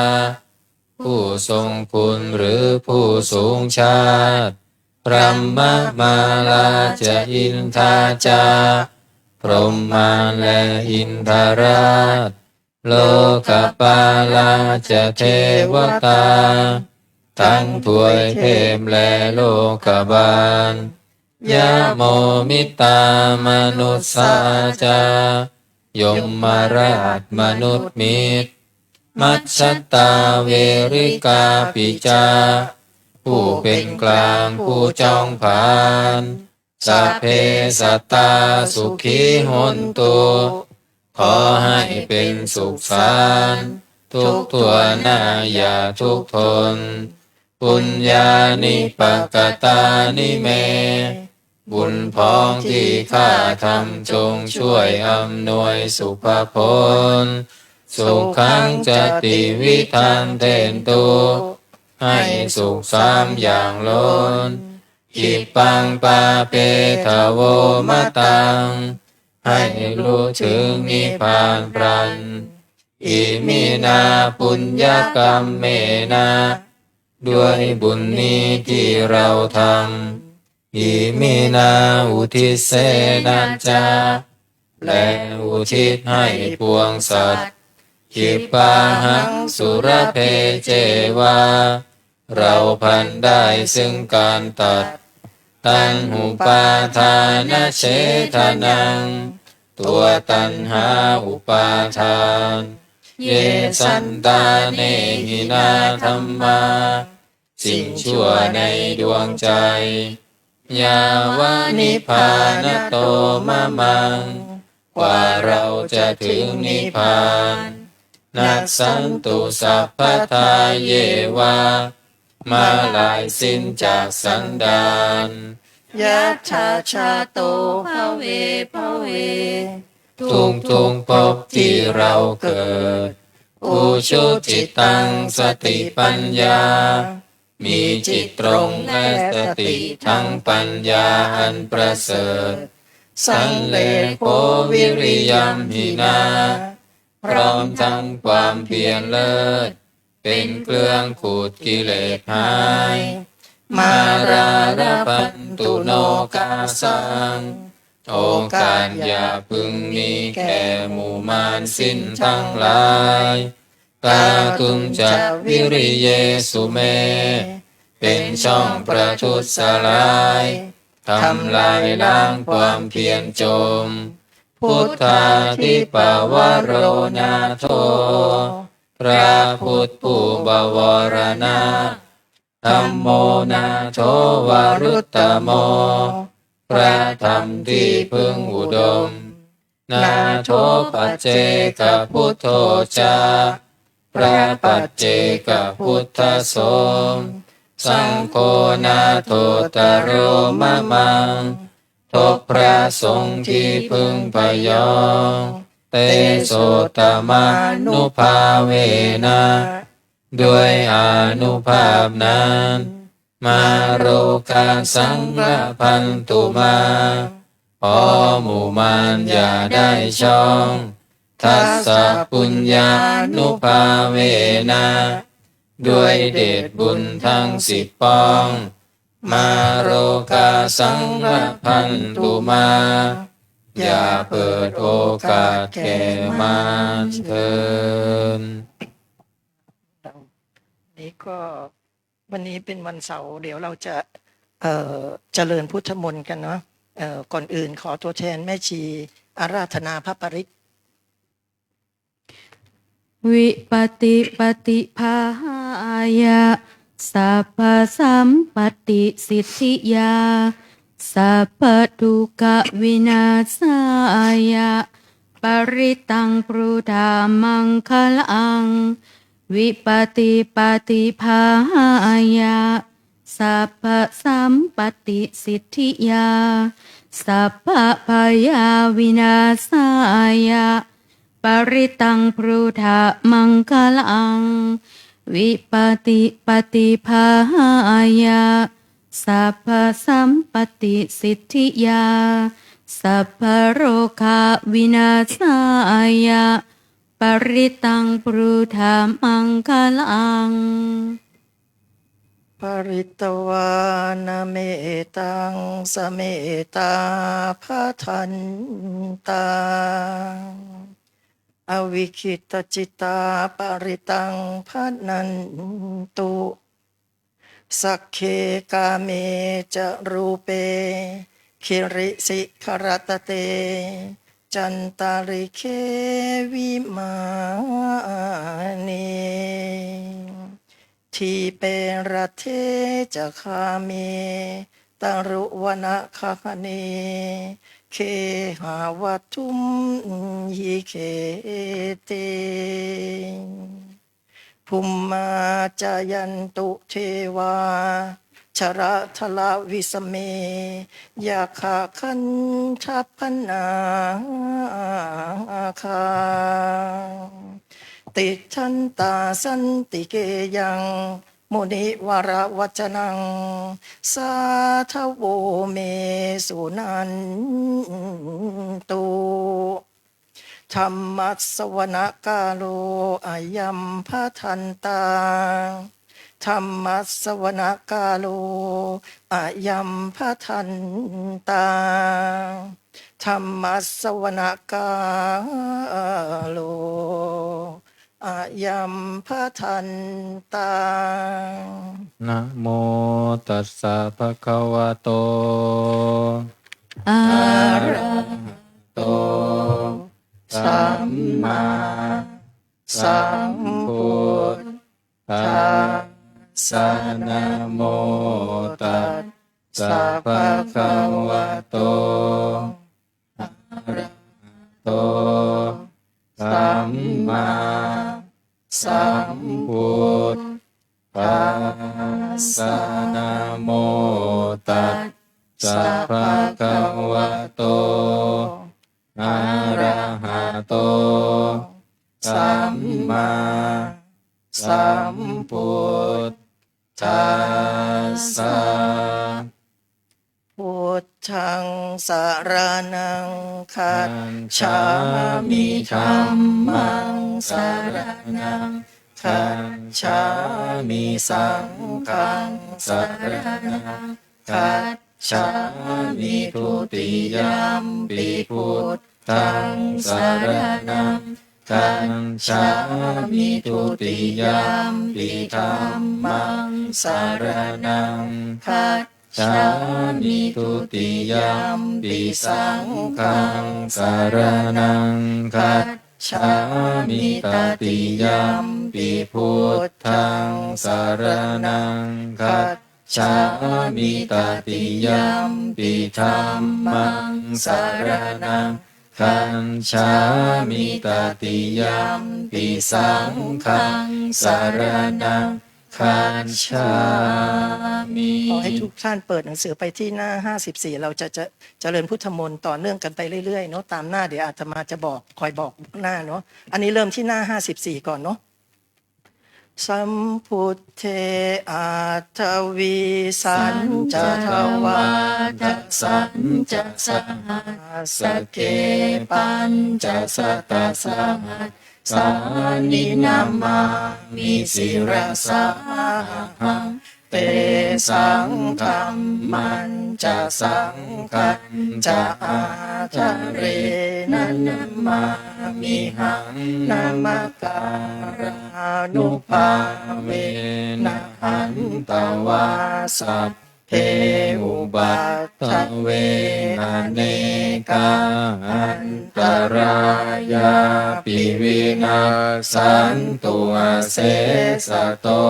ผู้ทรงคุณหรือผู้สูงชาติ brahmamārā ca indā ca พรหมมารและอินทราช lokapālā ca devatā ทั้งทวยเทพและโลกบาล yamo mittā manussā ca ยมราชมนุษย์มิตร majjhattā verikāpi ca ผู้เป็นกลางผู้จ้องผลาญ sabbe sattā sukhī hontu ขอให้เป็นสุขสันต์ทุกทั่วหน้าอย่าทุกข์ทน puññāni pakatāni me บุญพ้องที่ข้าทำจงช่วยอำนวยสุภผล sukhaṃ ca tividhaṃ dentu ให้สุขสามอย่างล้น khippaṃ pāpetha vo mataṃ ให้รู้ถึงนิพพานพลัน iminā puññakammena ด้วยบุญนี้ที่เราทำ iminā uddissena ca และอุทิศให้ปวงสัตว์ khippāhaṃ sulabhe ceva เราพลันได้ซึ่งการตัด taṇhupādānachedanaṃ ตัวตัณหาอุปาทาน ye santāne hinā dhammā สิ่งชั่วในดวงใจ yāva nibbānato mamaṃ กว่าเราจะถึงนิพพาน nassantu sabbadā yeva ม้าลายสิ้นจากสันดาน yattha jāto bhave bhave ทุกๆภพที่เราเกิด ujucittaṃ satipaññā มีจิตตรงและสติทั้งปัญญาอันประเสริฐ sallekho viriyamhinā พร้อมทั้งความเพียรเลิศ เป็นเครื่องขูดกิเลสหาย mārā labhantu nokāsaṃ โอกาสอย่าพึงมีแก่หมู่มารสิ้นทั้งหลาย kātuñca viriyesu me เป็นช่องประทุษร้าย ทำลายล้างความเพียรจม Buddhādhipavaro nātho พระพุทธผู้บวรนะ Dhammo nātho varuttamo พระธรรมที่พึ่งอุดม Nātho paccekabuddho ca พระปัจเจกพุทธสงฆ์ Saṅgho nāthottaro mamaṃ ทบพระสงฆ์ที่พึ่งพยอง Tesottamānubhāvena ด้วยอานุภาพนั้น Mārokāsaṃ labhantu mā ขอหมู่มารอย่าได้ช่อง Dassapuññānubhāvena ด้วยเดชบุญทั้งสิบปอง Mārokāsaṃ labhantu mā อย่าเปิดโอกาสแก่มารเถิด นี้ก็วันนี้เป็นวันเสาร์เดี๋ยวเราจะเอ่อเจริญพุทธมนต์กันเนาะเอ่อก่อนอื่นขอตัวแทนแม่ชีอาราธนาพระปริตร Vipattipaṭibāhāya sabbasampattisiddhiyā sabbadukkhavināsāya parittaṃ brūtha maṅgalaṃ. Vipattipaṭibāhāya sabbasampattisiddhiyā sabbabhayavināsāya parittaṃ brūtha maṅgalaṃ. Vipattipaṭibāhāya sabbasampattisiddhiyā sabbarogavināsāya parittaṃ brūtha maṅgalaṃ. Pharitvāna mettaṃ samettā bhadantā avikkhittacittā parittaṃ bhaṇantu. Sagge kāme ca rūpe girisikharataṭe cantalikkhe vimāne dīpe raṭṭhe ca gāme taruvanagahane gehavatthumhi khette bhummā cāyantu devā jalathalavisame yakkhagandhabbanāgā tiṭṭhantā santike yaṃ munivaravacanaṃ sādhavo me suṇantu. Dhammassavanakālo ayam bhadantā. Dhammassavanakālo ayam bhadantā. Dhammassavanakālo ayam bhadantā. Namo tassa bhagavato arahato sammāsambuddhassa. Namo tassa bhagavato arahato sammāsambuddhassa. Namo tassa bhagavato arahato sammāsambuddhassa. Buddhaṃ saraṇaṃ gacchāmi. Dhammaṃ saraṇaṃ gacchāmi. Saṅghaṃ saraṇaṃ gacchāmi. Dutiyampi buddhaṃ saraṇaṃ gacchāmi. Dutiyampi dhammaṃ saraṇaṃ gacchāmi. gacchāmi. Dutiyampi saṅghaṃ saraṇaṃ gacchāmi. Tatiyampi buddhaṃ saraṇaṃ gacchāmi. Tatiyampi dhammaṃ saraṇaṃ gacchāmi. Tatiyampi saṅghaṃ saraṇaṃ gacchāmi. ขอให้ทุกท่านเปิดหนังสือไปที่หน้า ห้าสิบสี่ เราจะจะเจริญพุทธมนต์ต่อเนื่องกันไปเรื่อยๆเนาะ ตามหน้าเดี๋ยวอาตมาจะบอก คอยบอกหน้าเนาะ อันนี้เริ่มที่หน้า ห้าสิบสี่ ก่อนเนาะ Sambuddhe aṭṭhavīsañca dvādasañca sahassake pañcasatasahassāni namāmi sirasā ahaṃ. Tesaṃ dhammañca saṅghañca ādarena namāmihaṃ. Namakārānubhāvena hantvā sabbe upaddave anekā antarāyāpi vinassantu asesato.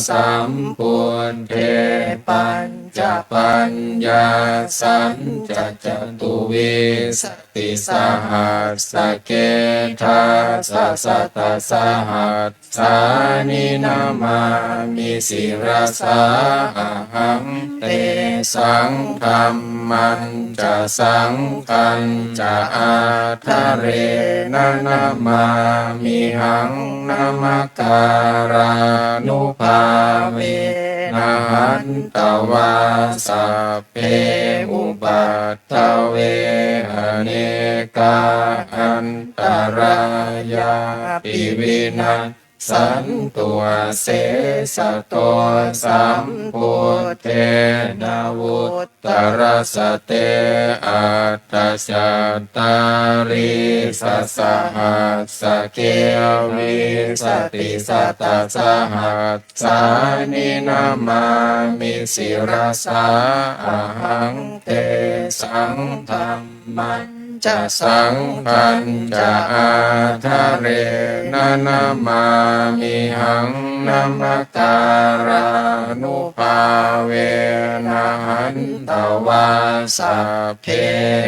Sambuddhe pañcapaññāsañca catuvīsatisahassake dasasatasahassāni namāmi sirasā ahaṃ. Tesaṃ dhammañca saṅghañca ādarena namāmihaṃ. Namakārānubhāvena hantvā sabbe upaddave anekā antarāyāpi vinassantu asesato. Sambuddhe navuttarasate aṭṭhacattāḷīsasahassake vīsatisatasahassāni namāmi sirasā ahaṃ. Tesaṃ dhammañca saṅghañca ādarena namāmihaṃ. Namakārānubhāvena hantvā sabbe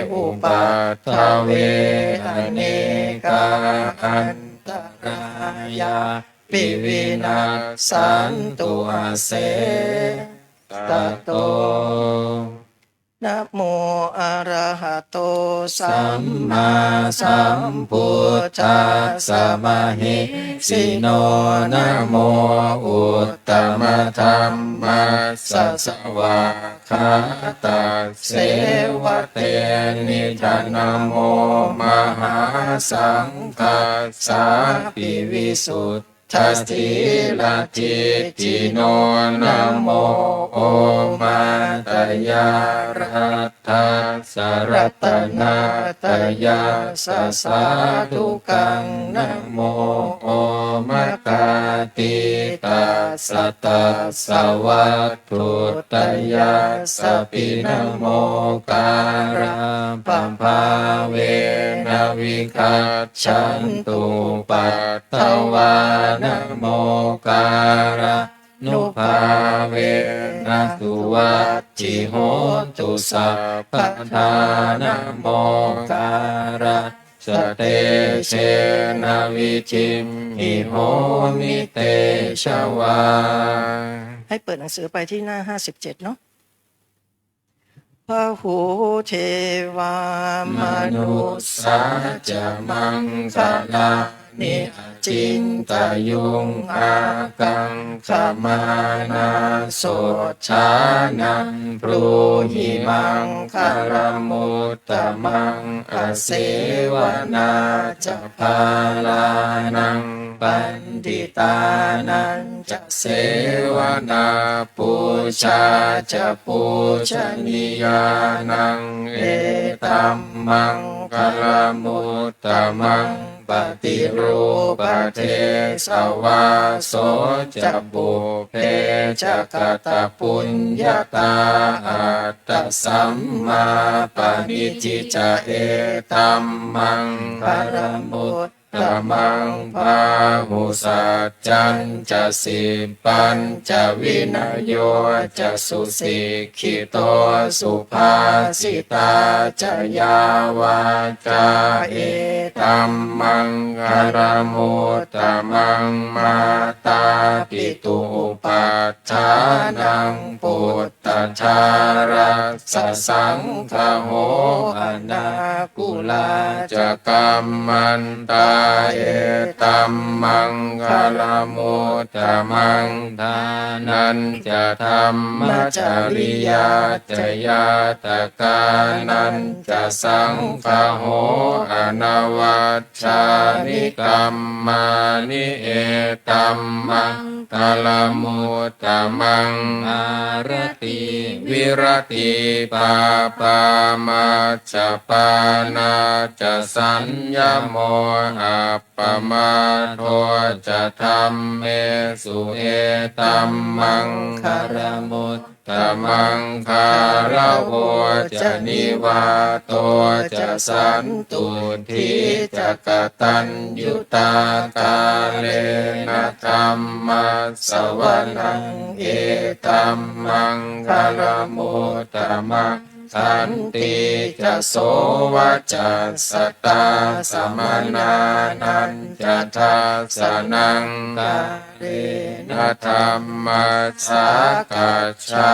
upaddave anekā antarāyāpi vinassantu asesato. Namo arahato sammāsambuddhassa mahesino. Namo uttamadhammassa svākkhātasseva tenidha. Namo mahāsaṅghassāpi visuddha sīladiṭṭhino. Namo omātyāraddhassa ratanattayassa sādhukaṃ. Namo omakātītassa tassa vatthuttayassapi. Namokārappabhāvena vigacchantu upaddavā. Namokārānubhāvena suvatthi hotu sabbadā. Namokārassa tejena vidhimhi homi tejavā. ให้เปิดหนังสือไปที่หน้า ห้าสิบเจ็ด เนาะ Bahū devā manussā ca maṅgalāni acintayuṃ, ākaṅkhamānā sotthānaṃ brūhi maṅgalamuttamaṃ. Asevanā ca bālānaṃ paṇḍitānañca sevanā, pūjā ca pūjanīyānaṃ, etam maṅgalam uttamaṃ. Paṭirūpadesavāso ca, pubbe ca katapuññatā, attasammāpaṇidhi ca, etam maṅgalam uttamaṃ. Bāhusaccañca sippañca, vinayo ca susikkhito, subhāsitā ca yā vācā, etam maṅgalam uttamaṃ. Mātāpituupaṭṭhānaṃ, put tadārassa saṅgaho, anākulā ca kammantā, etam maṅgalam uttamaṃ. Dānañca dhammacariyā ca, ñātakānañca saṅgaho, anavajjāni kammāni, etam maṅgalam uttamaṃ. Āratī viratī pāpā, majjapānā ca saññamo, appamādo ca dhammesu, etam maṅgalam uttamaṃ. Gāravo ca nivāto ca, santuṭṭhī ca kataññutā, kālena dhammassavanaṃ, etam maṅgalam uttamaṃ. Khantī ca sovacassatā, samaṇānañca dassanaṃ, kālena dhammasākacchā,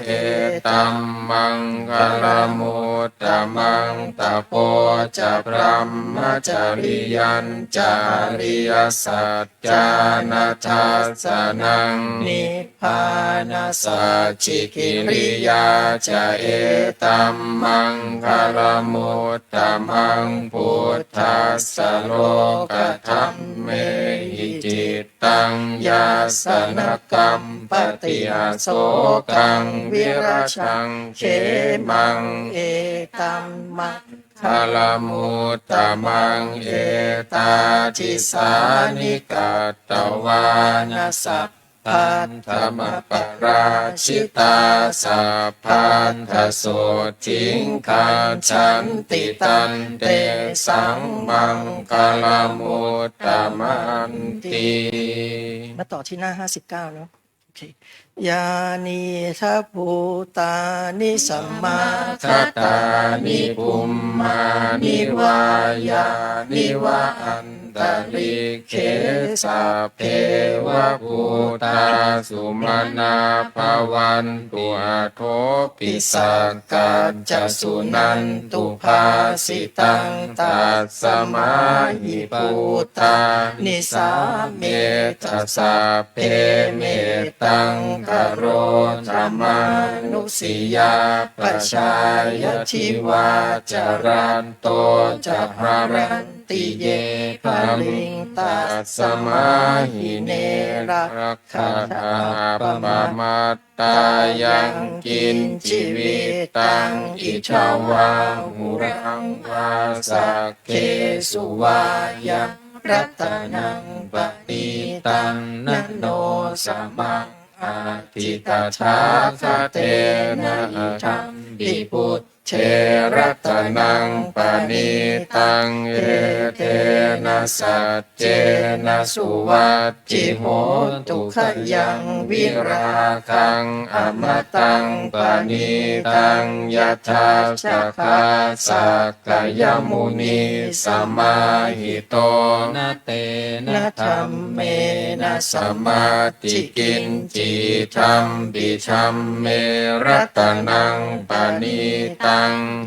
etam maṅgalam uttamaṃ. Tapo ca brahmacariyañca, ariyasaccāna dassanaṃ, nibbānasacchikiriyā ca, etam maṅgalam uttamaṃ. Phuṭṭhassa lokadhammehi, cit taṃ yassa na kampati, asokaṃ virajaṃ khemaṃ, etam maṅgalam uttamaṃ. Etādisāni katvāna, sabbatthamaparājitā, sabbattha sotthiṃ gacchanti, tantesaṃ maṅgalam uttamanti. มาต่อที่หน้า ห้าสิบเก้า เนาะ โอเค Yānīdha bhūtāni samāgatāni, bhummāni vā yāni va antalikkhe, sabbe va bhūtā sumanā bhavantu, athopi sakkacca suṇantu bhāsitaṃ. Tasmā hi bhūtā nisāmetha sabbe, mettaṃ karotha mānusiyā pajāya, divā ca ratto ca haranti ye baliṃ, tasmā hi ne rakkhatha appama ttā. Yaṃ kiñci vittaṃ idha vā huraṃ vā, saggesu vā yaṃ ratanaṃ paṇītaṃ, na no samaṃ atthi tathāgatena, idampi buddhe ratanaṃ paṇītaṃ, etena saccena suvat thi hotu. Khayaṃ virāgaṃ amataṃ paṇītaṃ, yadajjhagā sakyamunī samāhito, na tena dhammena samatthi kiñci, idampi dhamme ratanaṃ paṇītaṃ,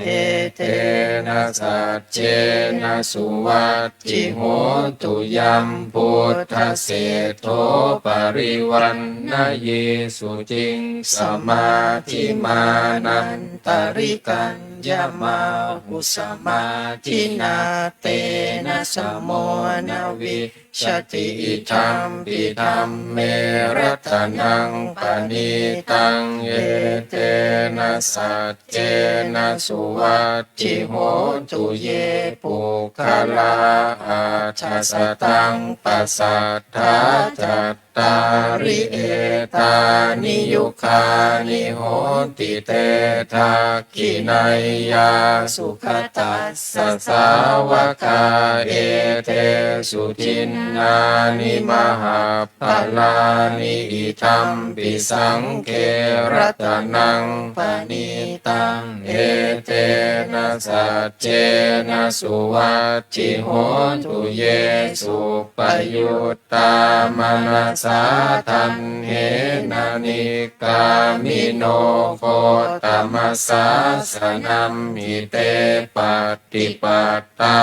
Etena saccena suvatthi hotu. Yaṃ buddhaseṭṭho parivaṇṇayī suciṃ, samādhimānantarikaññamāhu, samādhinā tena samo na vijjati. Idampi dhamme ratanaṃ paṇītaṃ, etena saccena suvatthi hotu. Ye puggalā aṭṭha sataṃ pasatthā, cattāri etāni yugāni honti, te dakkhiṇeyyā sugatassa sāvakā, etesu dinnāni mahapphalāni. Idampi saṅghe ratanaṃ paṇītaṃ, etena saccena suvatthi hotu. Ye suppayuttā manasā daḷhena, nikkāmino gotamasāsanamhi, te pattipattā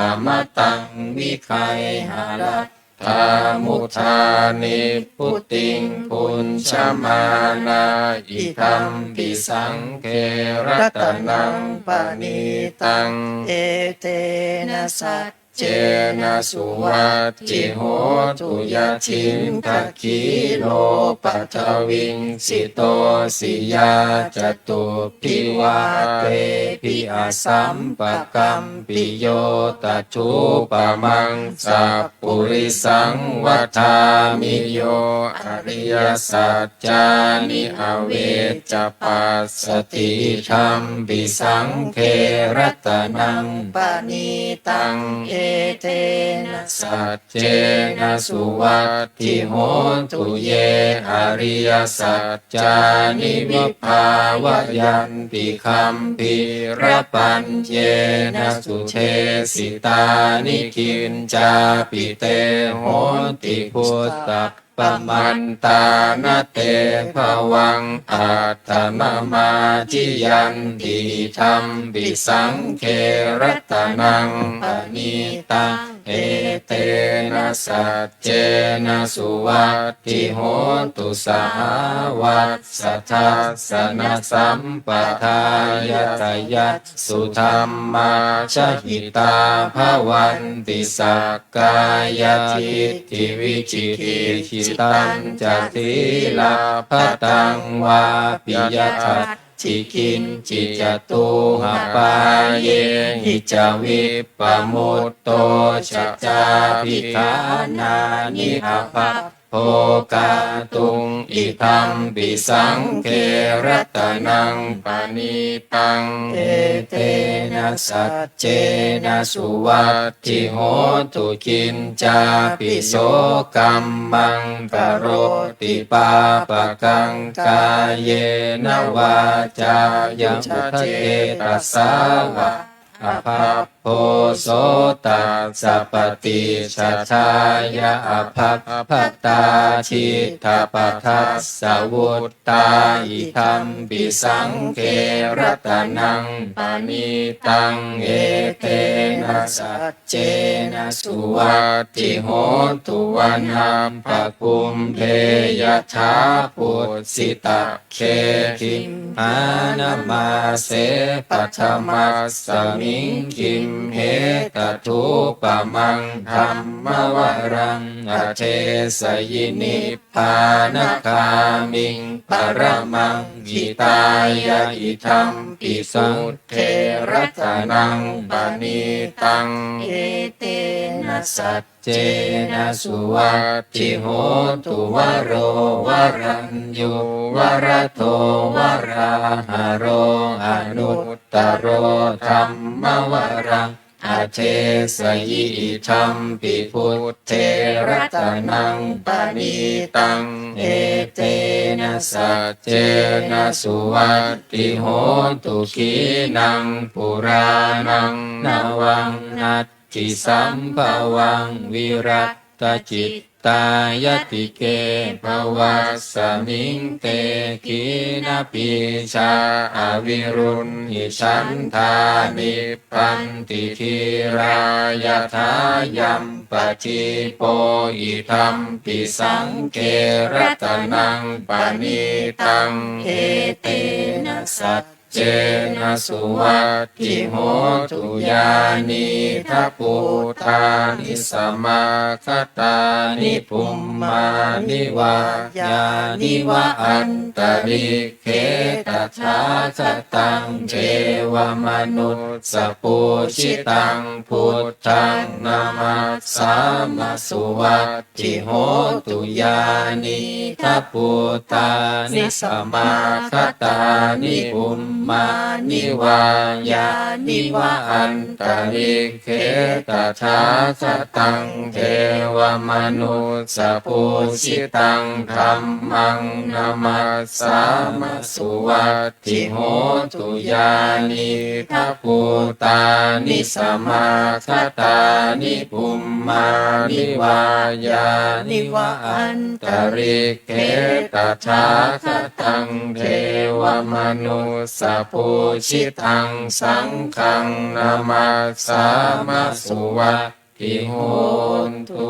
amataṃ vigayha, laddhā mudhā nibbutiṃ bhuñjamānā. Idampi saṅghe ratanaṃ paṇītaṃ, etena saccena suvatthi hotu. Yathindakhīlo paṭhaviṃ sito siyā, catubbhi vātebhi asampakampiyo, tathūpamaṃ sappurisaṃ vadāmi, yo ariyasaccāni avecca passati. Idampi saṅghe ratanaṃ paṇītaṃ, etena saccena suvatthi hotu. Ye ariyasaccāni vibhāvayanti gambhīrapaññena sudesitāni, kiñcāpi te honti bhusappamantā, na te bhavaṃ attamammāciyanti. Idampi saṅghe ratanaṃ paṇītaṃ, etena saccena suvatthi hotu. Sahāvassa dassanasampadāya, tayassu dhammā jahitā bhavanti, sakkāyadiṭṭhi vicikicchitañca, sīlabbataṃ vāpi yadatthi kiñci, catūhapāyehi ca vippamutto, cha cābhiṭhānāni abhabbo kātuṃ. Idampi saṅghe ratanaṃ paṇītaṃ, etena saccena suvatthi hotu. Kiñcāpi yo kammaṃ karoti pāpakaṃ, kāyena vācāya uda cetasā vā, abhabbo so tassa paṭicchadāya, abhabbatā cittapadassa vuttā. Idampi saṅghe ratanaṃ paṇītaṃ, etena saccena suvatthi hotu. Vanappakumbhe yathā pussita gge, gimhānamāse paṭhamasmiṃ gimhe, tathūpamaṃ dhammavaraṃ adesayi, nibbānagāmiṃ paramaṃ hitāya. Idampi buddhe ratanaṃ paṇītaṃ, etena saccena suvatthi hotu. Varo varaññū varado varāharo, anuttaro dhammavaraṃ adesayi. Idampi buddhe ratanaṃ paṇītaṃ, etena saccena suvatthi hotu. Khīṇaṃ purāṇaṃ navaṃ natthi sambhavaṃ, vira Vippattacittā yatike bhavasmiṃ, te khīṇabījā avirūḷhichandā, nibbanti dhīrā yathāyampadīpo. Idampi saṅghe ratanaṃ paṇītaṃ, etena saccena suvatthi hotu. Yānīdha bhūtāni samāgatāni, bhummāni vā yāni va antalikkhe, tathāgataṃ devamanussapūjitaṃ, buddhaṃ namassāma suvatthi hotu. Yānīdha bhūtāni samāgatāni, bhummāni vā yāni va antalikkhe, tathāgataṃ devamanussapūjitaṃ, dhammaṃ namassāma suvatthi hotu. Yānīdha bhūtāni samāgatāni, bhummāni vā yāni va antalikkhe, tathāgataṃ devamanussapūjitaṃ, saṅghaṃ namassāma suvatthi hotu.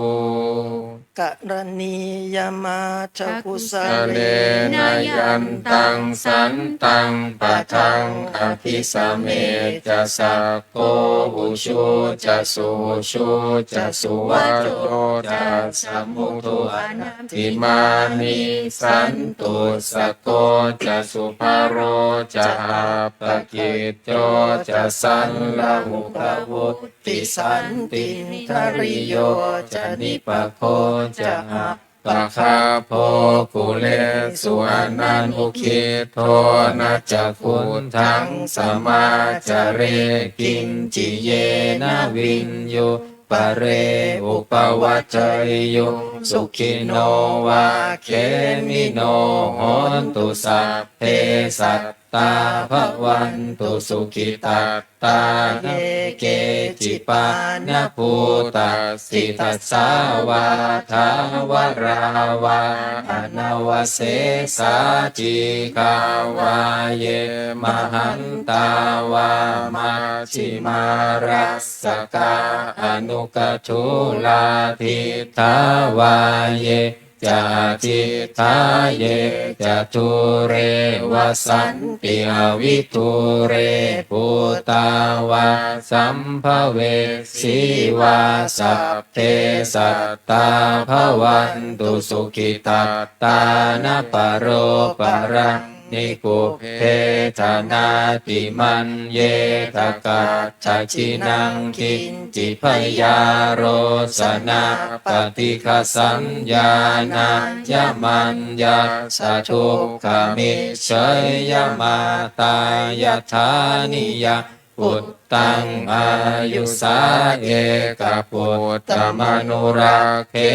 Karaṇīyamatthakusalena, yantaṃ santaṃ padaṃ abhisamecca, sakko ujū ca suhujū ca, suvaco cassa mudu anatimānī, santussako ca subharo ca, appakicco ca sallahukavutti, santindriyo ca nipako ca, appagabbho kulesu ananugiddho. Na ca khuddaṃ samācare kiñci, yena viññū pare upavadeyyuṃ. Sukhino vā khemino hontu, sabbe sattā bhavantu sukhitattā. Ye keci pāṇabhūtatthi, tasā vā thāvarā vā anavasesā, dīghā vā ye mahantā vā, majjhimā rassakā aṇukathūlā, diṭṭhā vā ye ca adiṭṭhā, ye ca dūre vasanti avidūre, bhūtā vā sambhavesī vā, sabbe sattā bhavantu sukhitattā. Na paro paraṃ nikubbetha, nātimaññetha katthaci naṃ kiñci, byārosanā paṭighasaññā, nāññamaññassa dukkhamiccheyya. Mātā yathā niyaṃ puttaṃ, āyusā ekaputtamanurakkhe,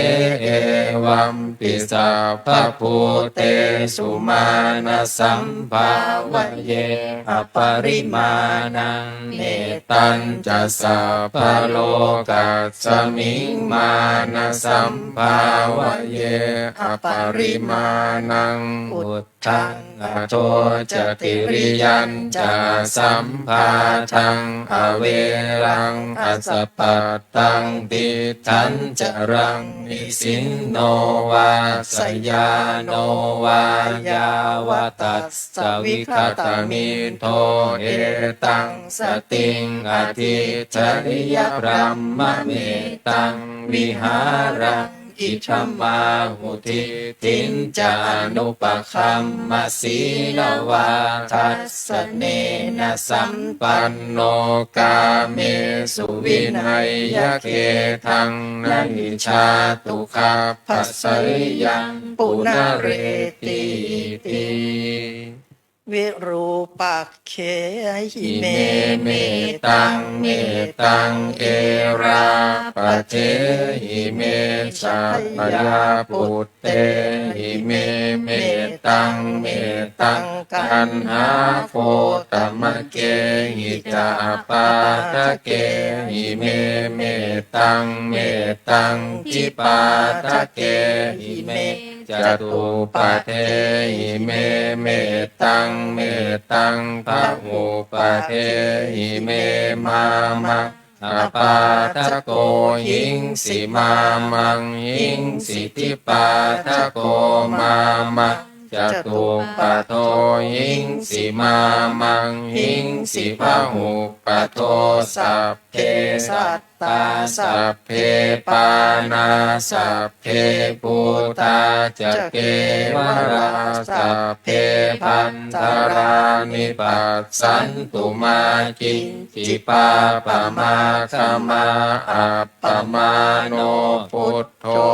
evampi sabbabhūtesu, mānasambhāvaye aparimāṇaṃ. Mettañca sabbalokasmiṃ, mānasambhāvaye aparimāṇaṃ. Uddhaṃ adho ca tiriyañca, asambādhaṃ averaṃ asapattaṃ, tiṭṭhañcaraṃ nisinno vā, sayāno vā yāvatassa vigatamiddho. Etaṃ satiṃ adhiṭṭheyya, brahmametaṃ vihāraṃ idhamāhu. Diṭṭhiñca anupagamma, sīlavā dassanena sampanno, kāmesu vineyya gedhaṃ, na hi jātu gabbhaseyyaṃ punaretīti. Virūpakkhehi me mettaṃ, mettaṃ erāpathehi me Shabbayā puttehi me mettaṃ, mettaṃ kaṇhā gotamakehi ca apādakehi me mettaṃ, mettaṃ dvipādakehi me catuppadehi me mettaṃ, mettaṃ bahuppadehi me, mā ma apādako hingsi mā maṃ, hingsi dvipādako mā ma catuppado hingsi mā maṃ, hingsi bahuppado. Sabbe sattā sabbe pāṇā sabbe bhūtā ca kevalā, sabbe bhaṇḍarāni passantu mā kiñ ci pāpamāgamā. Appamāṇo buddho,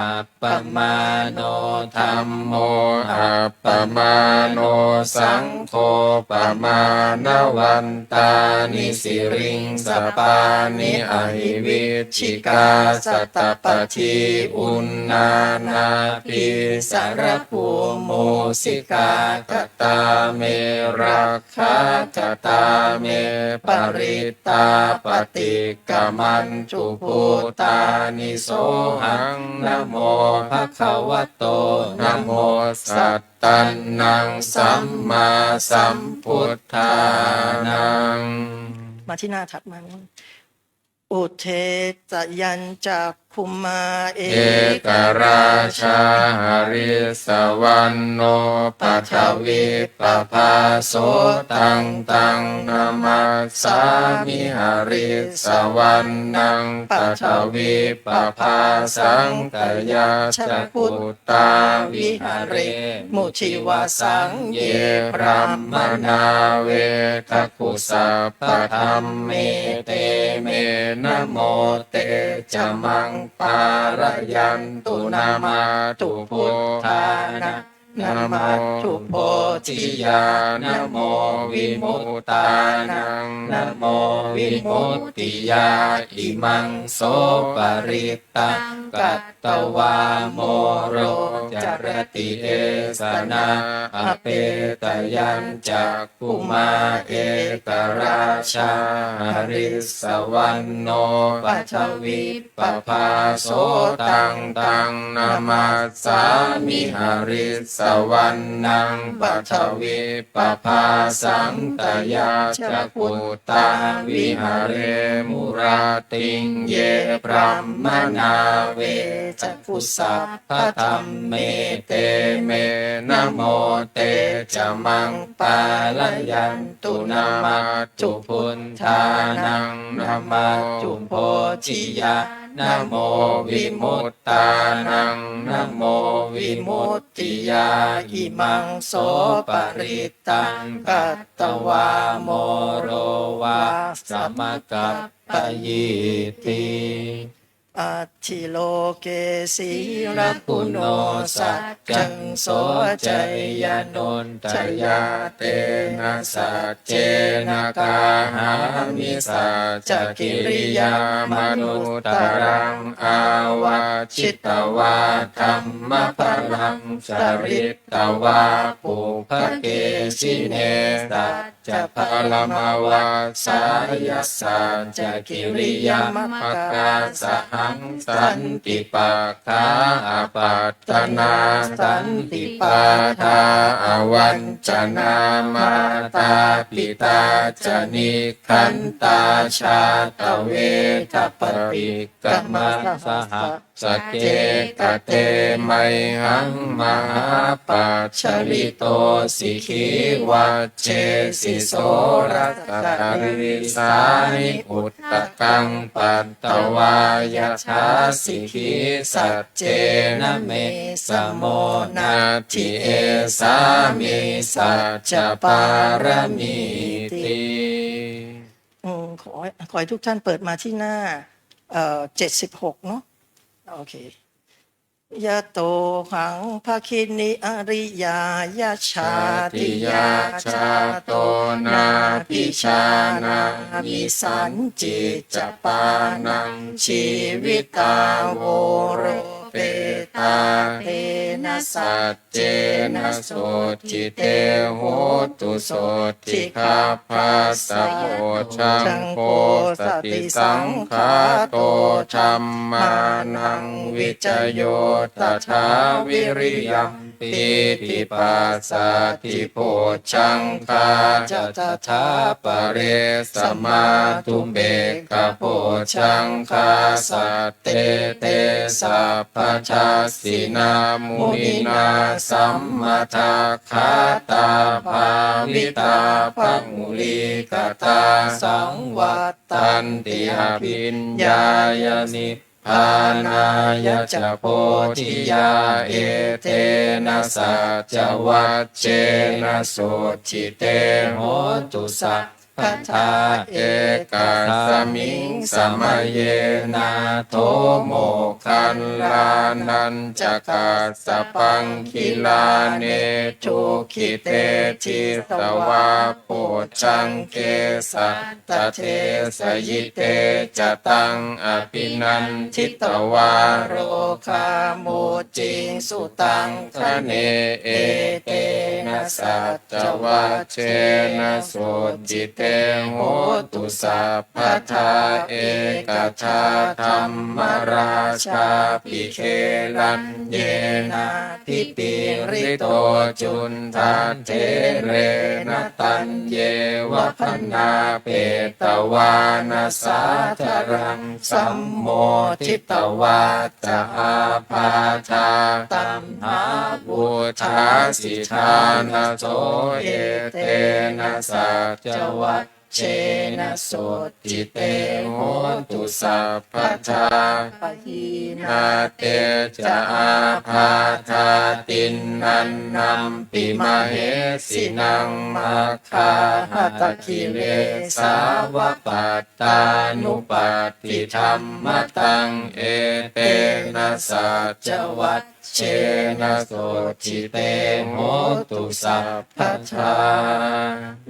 appamāṇo dhammo, appamāṇo saṅgho, pamāṇavantāni siriṃsapāni ahi vicchikā satapadī uṇṇānābhī sarabū mūsikā. Katā me rakkhā, katā me parittā, paṭikkamantu bhūtāni sohaṃ namo bhagavato, namo sattannaṃ sammāsambuddhānaṃ. มาที่หน้าถัดมานะ Uddetayañcakkhumā ekarājā harissavaṇṇo paṭhavippabhāso, taṃ taṃ namassāmi harissavaṇṇaṃ paṭhavippabhāsaṃ, tayajja guttā viharemu divasaṃ. Ye brāhmaṇā vedagu sabbadhamme, te me namo te ca maṃ pālayantu. Namatthu buddhānaṃ, namatthu bodhiyā, namo vimuttānaṃ, namo vimuttiyā. Imaṃ so parittaṃ katvā moro carati esanā. Apetayañcakkhumā ekarājā harissavaṇṇo paṭhavippabhāso, taṃ taṃ namassāmi harissavaṇṇaṃ paṭhavippabhāsaṃ, tayajja guttā viharemu rattiṃ. Ye brāhmaṇā vedagu sabbadhamme, te me namo te ca maṃ pālayantu. Namatthu buddhānaṃ, namatthu bodhiyā, namo vimuttānaṃ, namo vimuttiyā. Imaṃ so parittaṃ katvā moro vāsamakappayīti. Atthi loke sīlaguṇo saccaṃ soceyyanuddayā, tena saccena kāhāmi saccakiriyamanuttaraṃ. Āvajjitvā dhammabalaṃ saritvā pubbake jine, sac ca balamavassāya saccakiriyamakāsahaṃ. Santi pakkhā apattanā, santi pādā avañcanā, mātā pitā ca nikkhantā, jātaveda paṭikkama. Saha sacce kate mayhaṃ mahāpajjalito sikhī, vajjesi soḷasa karīsāni udakaṃ patvā yathā sikhī. Saccena me samo natthi, esā me saccapāramīti. อืม ขอ ขอให้ทุกท่านเปิดมาที่หน้า เอ่อ เจ็ดสิบหก เนาะ โอเค Yatohaṃ bhagini ariyāya jātiyā jāto nābhijānāmi sañcicca pāṇaṃ jīvitā voro saccena sotthi te hotu sotthi gabbhassa bojjhaṅgo satisaṅkhāto dhammānaṃ vicayo tathā viriyampīti passaddhi bojjhaṅgā ca tathāpare samādhupekkhabojjhaṅgā sattete sabbadassinā muninā sammadakkhātā bhāvitā bahulīkatā saṃvattanti abhiññāya nibbānāya ca bodhiyā. Etena saccavajjena sotthi te hotu sabbadā. Ekasmiṃ samaye nātho moggallānañca kassapaṃ gilāne dukkhite disvā bojjhaṅge satta desayi. Te ca taṃ abhinanditvā rogā mucciṃsu taṅkhaṇe. Etena saccavajjena sotthi te hotu sabbadā. Ekadā dhammarājāpi gelaññenābhipīḷito cundattherena taññeva bhaṇāpetvāna sādaraṃ sammoditvā ca ābādhā tamhā vuṭṭhāsi ṭhānaso. Etena saccavajjena sotthi te hotu sabbadā. Pahīnā te ca ābādhā tiṇṇannampi mahesinaṃ maggāhatakilesāva pattānuppattidhammataṃ. Etena saccavajjena sotthi te hotu sabbadā.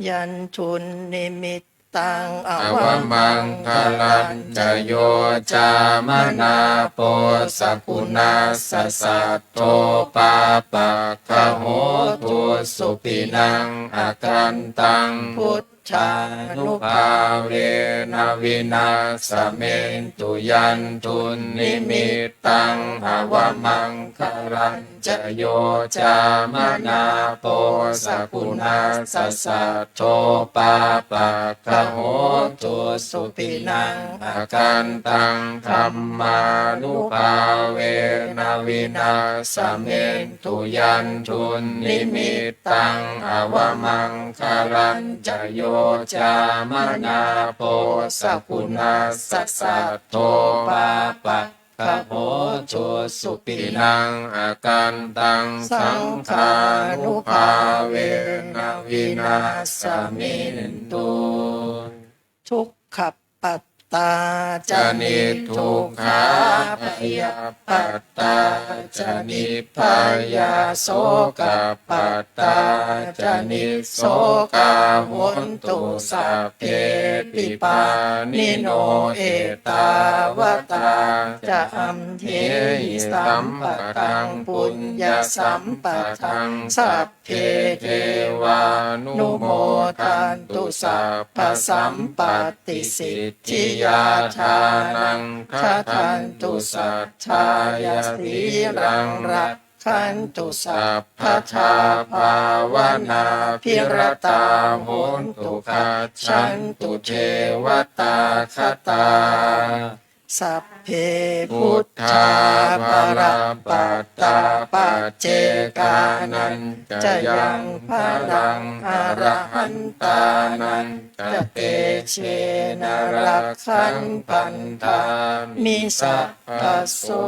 Yandunnimittaṃ avamaṅgalañca yo cāmanāpo sakuṇassa saddo pāpaggaho dussupinaṃ akantaṃ buddhānubhāvena vināsamentu. Yandunnimittaṃ avamaṅgalañca yo cāmanāpo sakuṇassa saddo pāpaggaho dussupinaṃ akantaṃ dhammānubhāvena vināsamentu. Yandunnimittaṃ avamaṅgalañca yo cāmanāpo sakuṇassa saddo pāpaggaho dussupinaṃ akantaṃ saṅghānubhāvena vināsamentu. Dukkhappattā ca niddukkhā bhayappattā ca nibbhayā sokappattā ca nissokā hontu sabbepi pāṇino. Ettāvatā ca amhehi sambhataṃ puññasampadaṃ sabbe devānumodantu sabbasampattisiddhiyā. Dānaṃ dadantu saddhāya sīlaṃ rakkhantu sabbadā bhāvanābhiratā hontu gacchantu devatāgatā. Sabbe buddhā balappattā paccekānañca yaṃ balaṃ arahantānañca tejena rakkhaṃ bandhāmi sabbaso.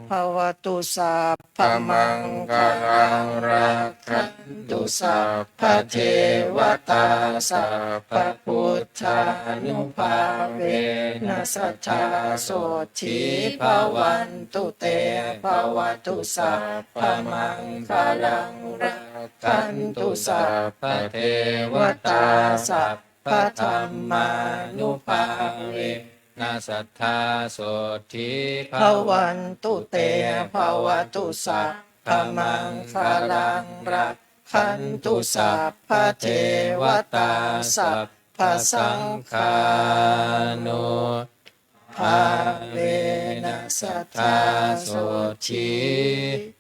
Bhavatu sabbamaṅgalaṃ rakkhantu sabbadevatā sabbabuddhānubhāvena sadā sotthī bhavantu te. Bhavatu sabbamaṅgalaṃ rakkhantu sabbadevatā sabbadhammānubhāvena sadā sotthī bhavantu te. Bhavatu sabbamaṅgalaṃ, rakkhantu sabbadevatā, sabbasaṅghānubhāvena sadā sotthī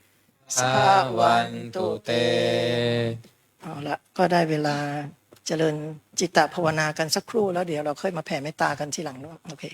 bhavantu te. เอาละ ก็ได้เวลาเจริญจิตตภาวนากันสักครู่ แล้วเดี๋ยวเราค่อยมาแผ่เมตตากันทีหลังเนาะ โอเค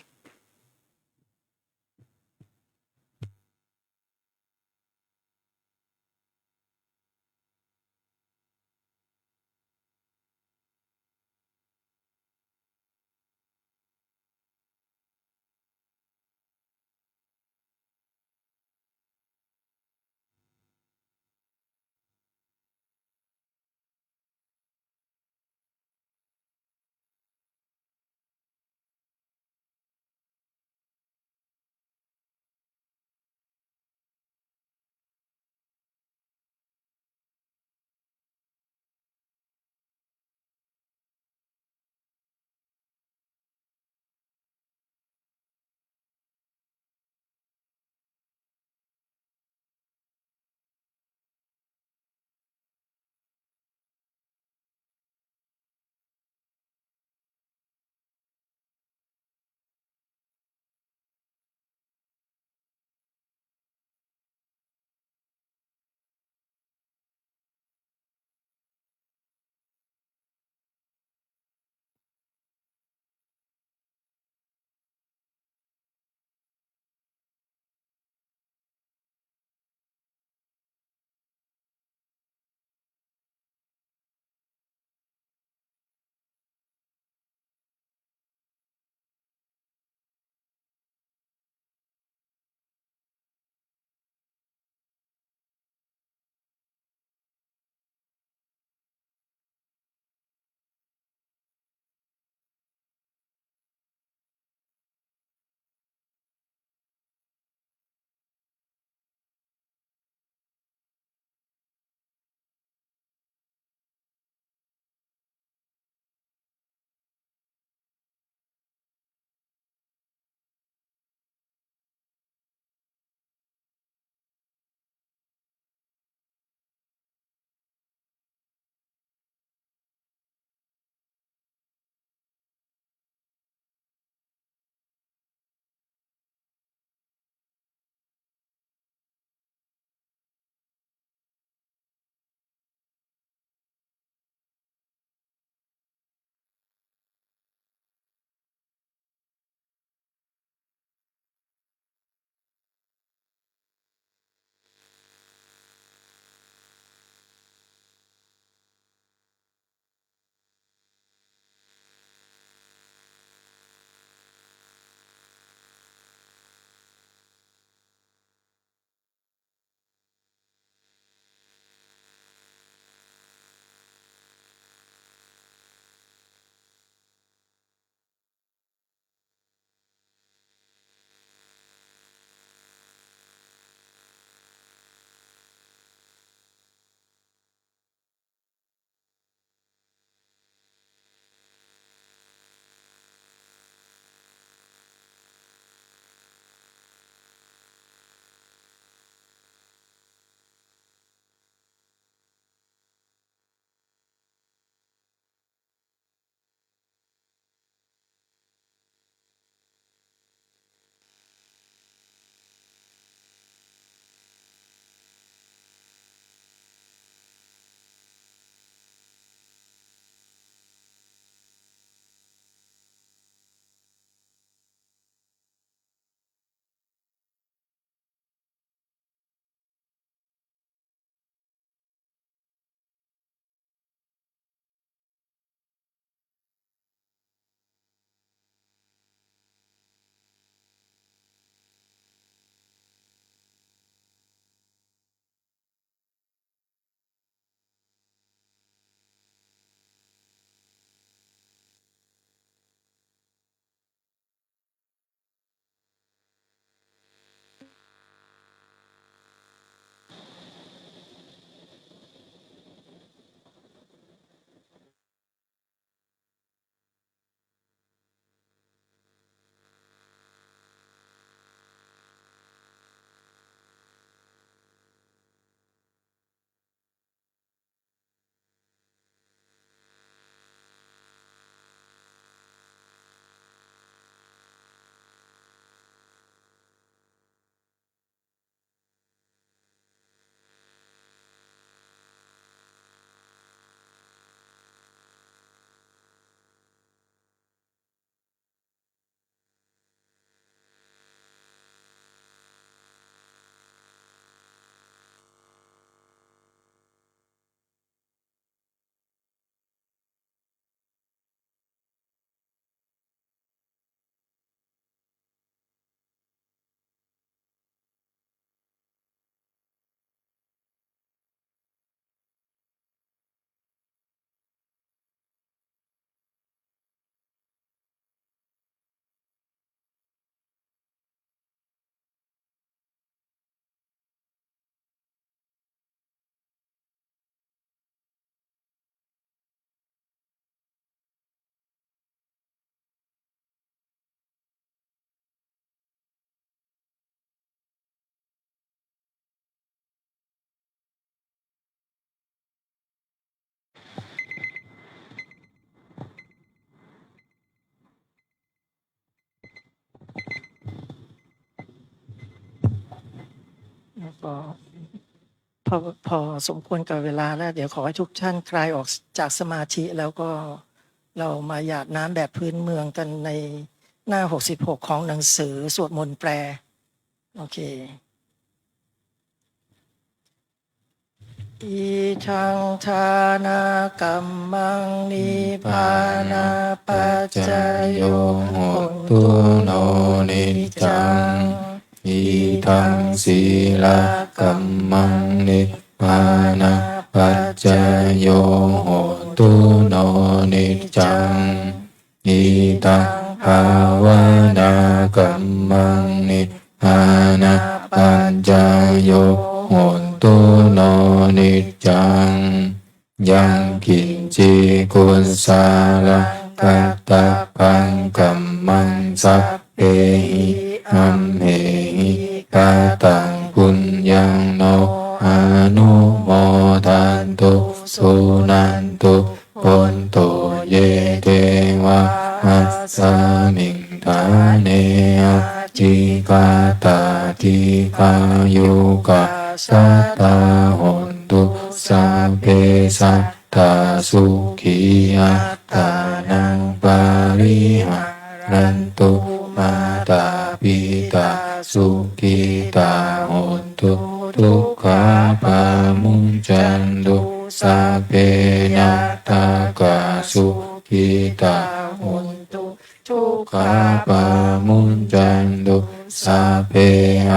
ก็พอพอสมควรกับเวลาแล้ว เดี๋ยวขอให้ทุกท่านคลายออกจากสมาธิ แล้วก็เรามาหยาดน้ำแบบพื้นเมืองกันในหน้า หกสิบหก ของหนังสือสวดมนต์แปล โอเค Idaṃ dānakammaṃ nibbānapaccayo hotu no niccaṃ. Idaṃ sīlakammaṃ nibbānapaccayo hotu no niccaṃ. Idaṃ bhāvanākammaṃ nibbānapaccayo hotu no niccaṃ. Yaṃ kiñci kusalaṃ kattabbaṃ kammaṃ sabbehi amhehi kataṃ puññaṃ no anumodantu suṇantu bhonto ye devā asmiṃ ṭhāne adhigatā dīghāyukā sadā hontu. Sabbe sattā sukhī attānaṃ pariharantu. Mātā pitā sukhitā hontu dukkhā pamuñcantu. Sabbe ñātakā sukhitā hontu dukkhā pamuñcantu. Sabbe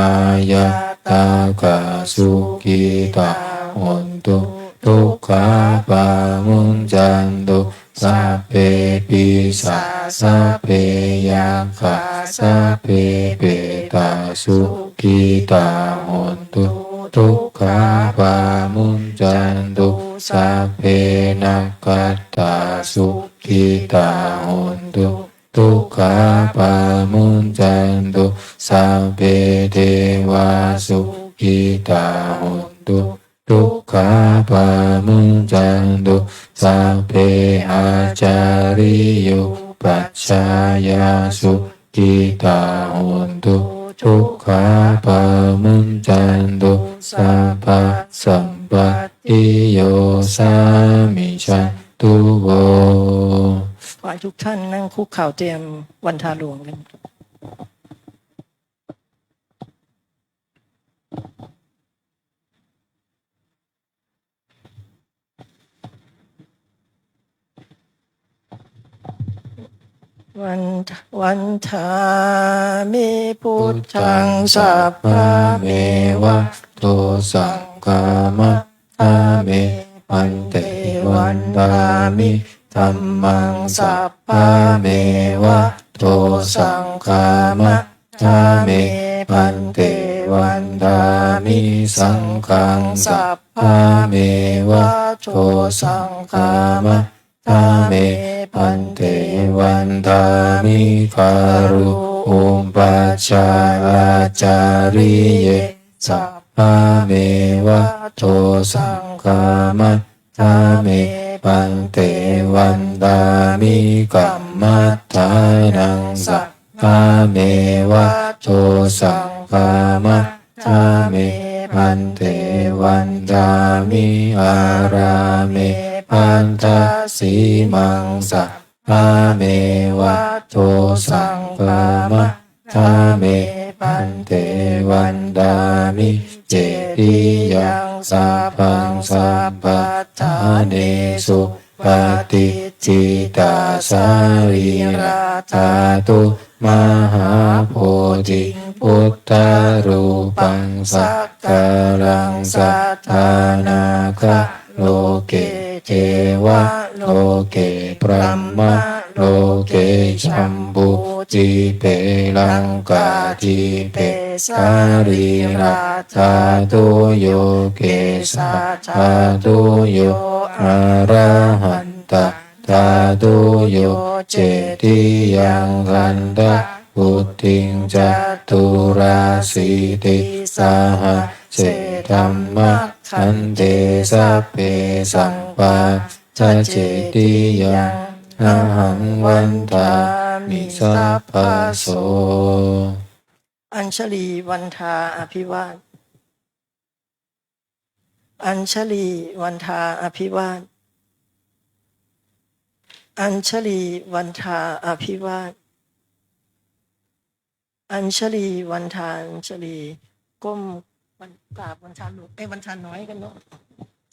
aññātakā sukhitā hontu dukkhā pamuñcantu. Sabbe pisā sabbe yakkhā sabbe petā sukhitā hontu dukkhā pamuñcantu. Sabbe nakkhattā sukhitā hontu dukkhā pamuñcantu. Sabbe devā sukhitā hontu dukkhā pamuñcantu. Sabbe ācariyupajjhāyā sukhitā hontu dukkhā pamuñcantu. Sabbasampattiyo samijjhantu vo. ขอให้ทุกท่านนั่งคุกเข่าเตรียมวันทาหลวงกัน Van- vandāmi buddhaṃ sabbameva dosaṃ khamatha me bhante. Vandāmi dhammaṃ sabbameva dosaṃ khamatha me bhante. Vandāmi saṅghaṃ sabbameva dosaṃ khamatha me bhante. Vandāmi guru upajjhāyācariye sabbameva dosaṃ khamatha me bhante. Vandāmi kammaṭṭhānaṃ sabbameva dosaṃ khamatha me bhante. Vandāmi ārāme bhaddasīmaṃ sabbameva dosaṃ khamatha me bhante. Vandāmi cetiyaṃ sabbaṃ sabbaṭṭhānesu patiṭṭhitā sarīradhātu mahābodhiṃ buddharūpaṃ sakkāraṃ sadā nāga loke devaloke brahmaloke jambudīpe laṅkādīpe sarīradhātuyo kesādhātuyo arahatadhātuyo cetiyaṃ gandhavuṭṭhiṃ caturāsītisahassedhammakkhandhe sabbesaṃ pattacetiyaṃ ahaṃ vandāmi sabbaso. Añjalī vandā abhivā Añjali Vandhā Abhivād. Añjali Vandhā Abhivād. Añjali Vandhā Añjali. ก้มวัน- กราบวันทาหลวง เอ้ย วันทาน้อยกันเนาะ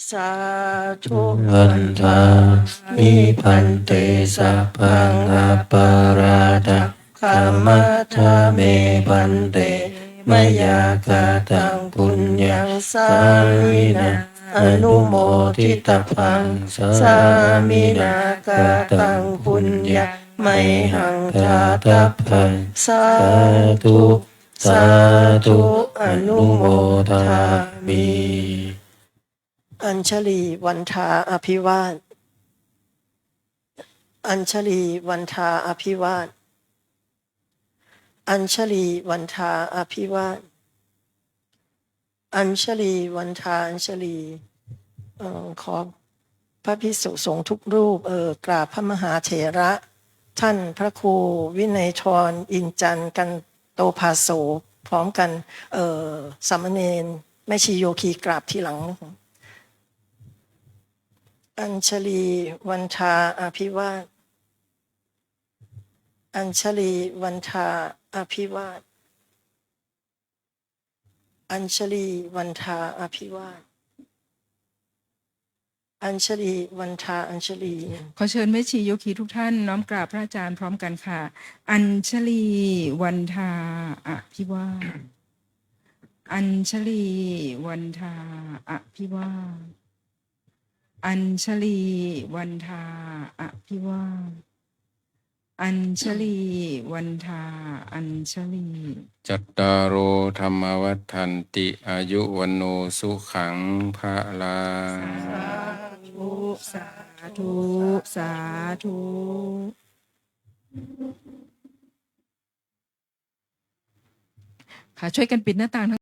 Sādhu. Vandāmi bhante, sabbaṃ aparādhaṃ khamatha me bhante, mayā kataṃ puññaṃ sāminā anumoditabbaṃ, sāminā kataṃ puññaṃ mayhaṃ dātabbaṃ, sādhu sādhu anumodāmi. Añjali Vandhā Abhivād. Añjali Vandhā Abhivād. Añjali Vandhā Abhivād. Añjali Vandhā Añjali. เอ่อ ขอพระภิกษุสงฆ์ทุกรูป เอ่อ กราบพระมหาเถระ ท่านพระครูวินัยทร อินจันทร์ กันโตภาโส พร้อมกัน เอ่อ สามเณรแม่ชีโยคีกราบทีหลังนะคะ Añjali Vandhā Abhivād. Añjali Vandhā Abhivād. Añjali Vandhā Abhivād. Añjali Vandhā Añjali. ขอเชิญแม่ชีโยคีทุกท่านน้อมกราบพระอาจารย์พร้อมกันค่ะ Añjali Vandhā Abhivād. Añjali Vandhā Abhivād. Añjali Vandhā Abhivād. Añjali Vandhā Añjali. Cattāro dhammā vaḍḍhanti, āyu vaṇṇo sukhaṃ balaṃ. Sādhu, sādhu, sādhu. ค่ะ ช่วยกันปิดหน้าต่างทั้ง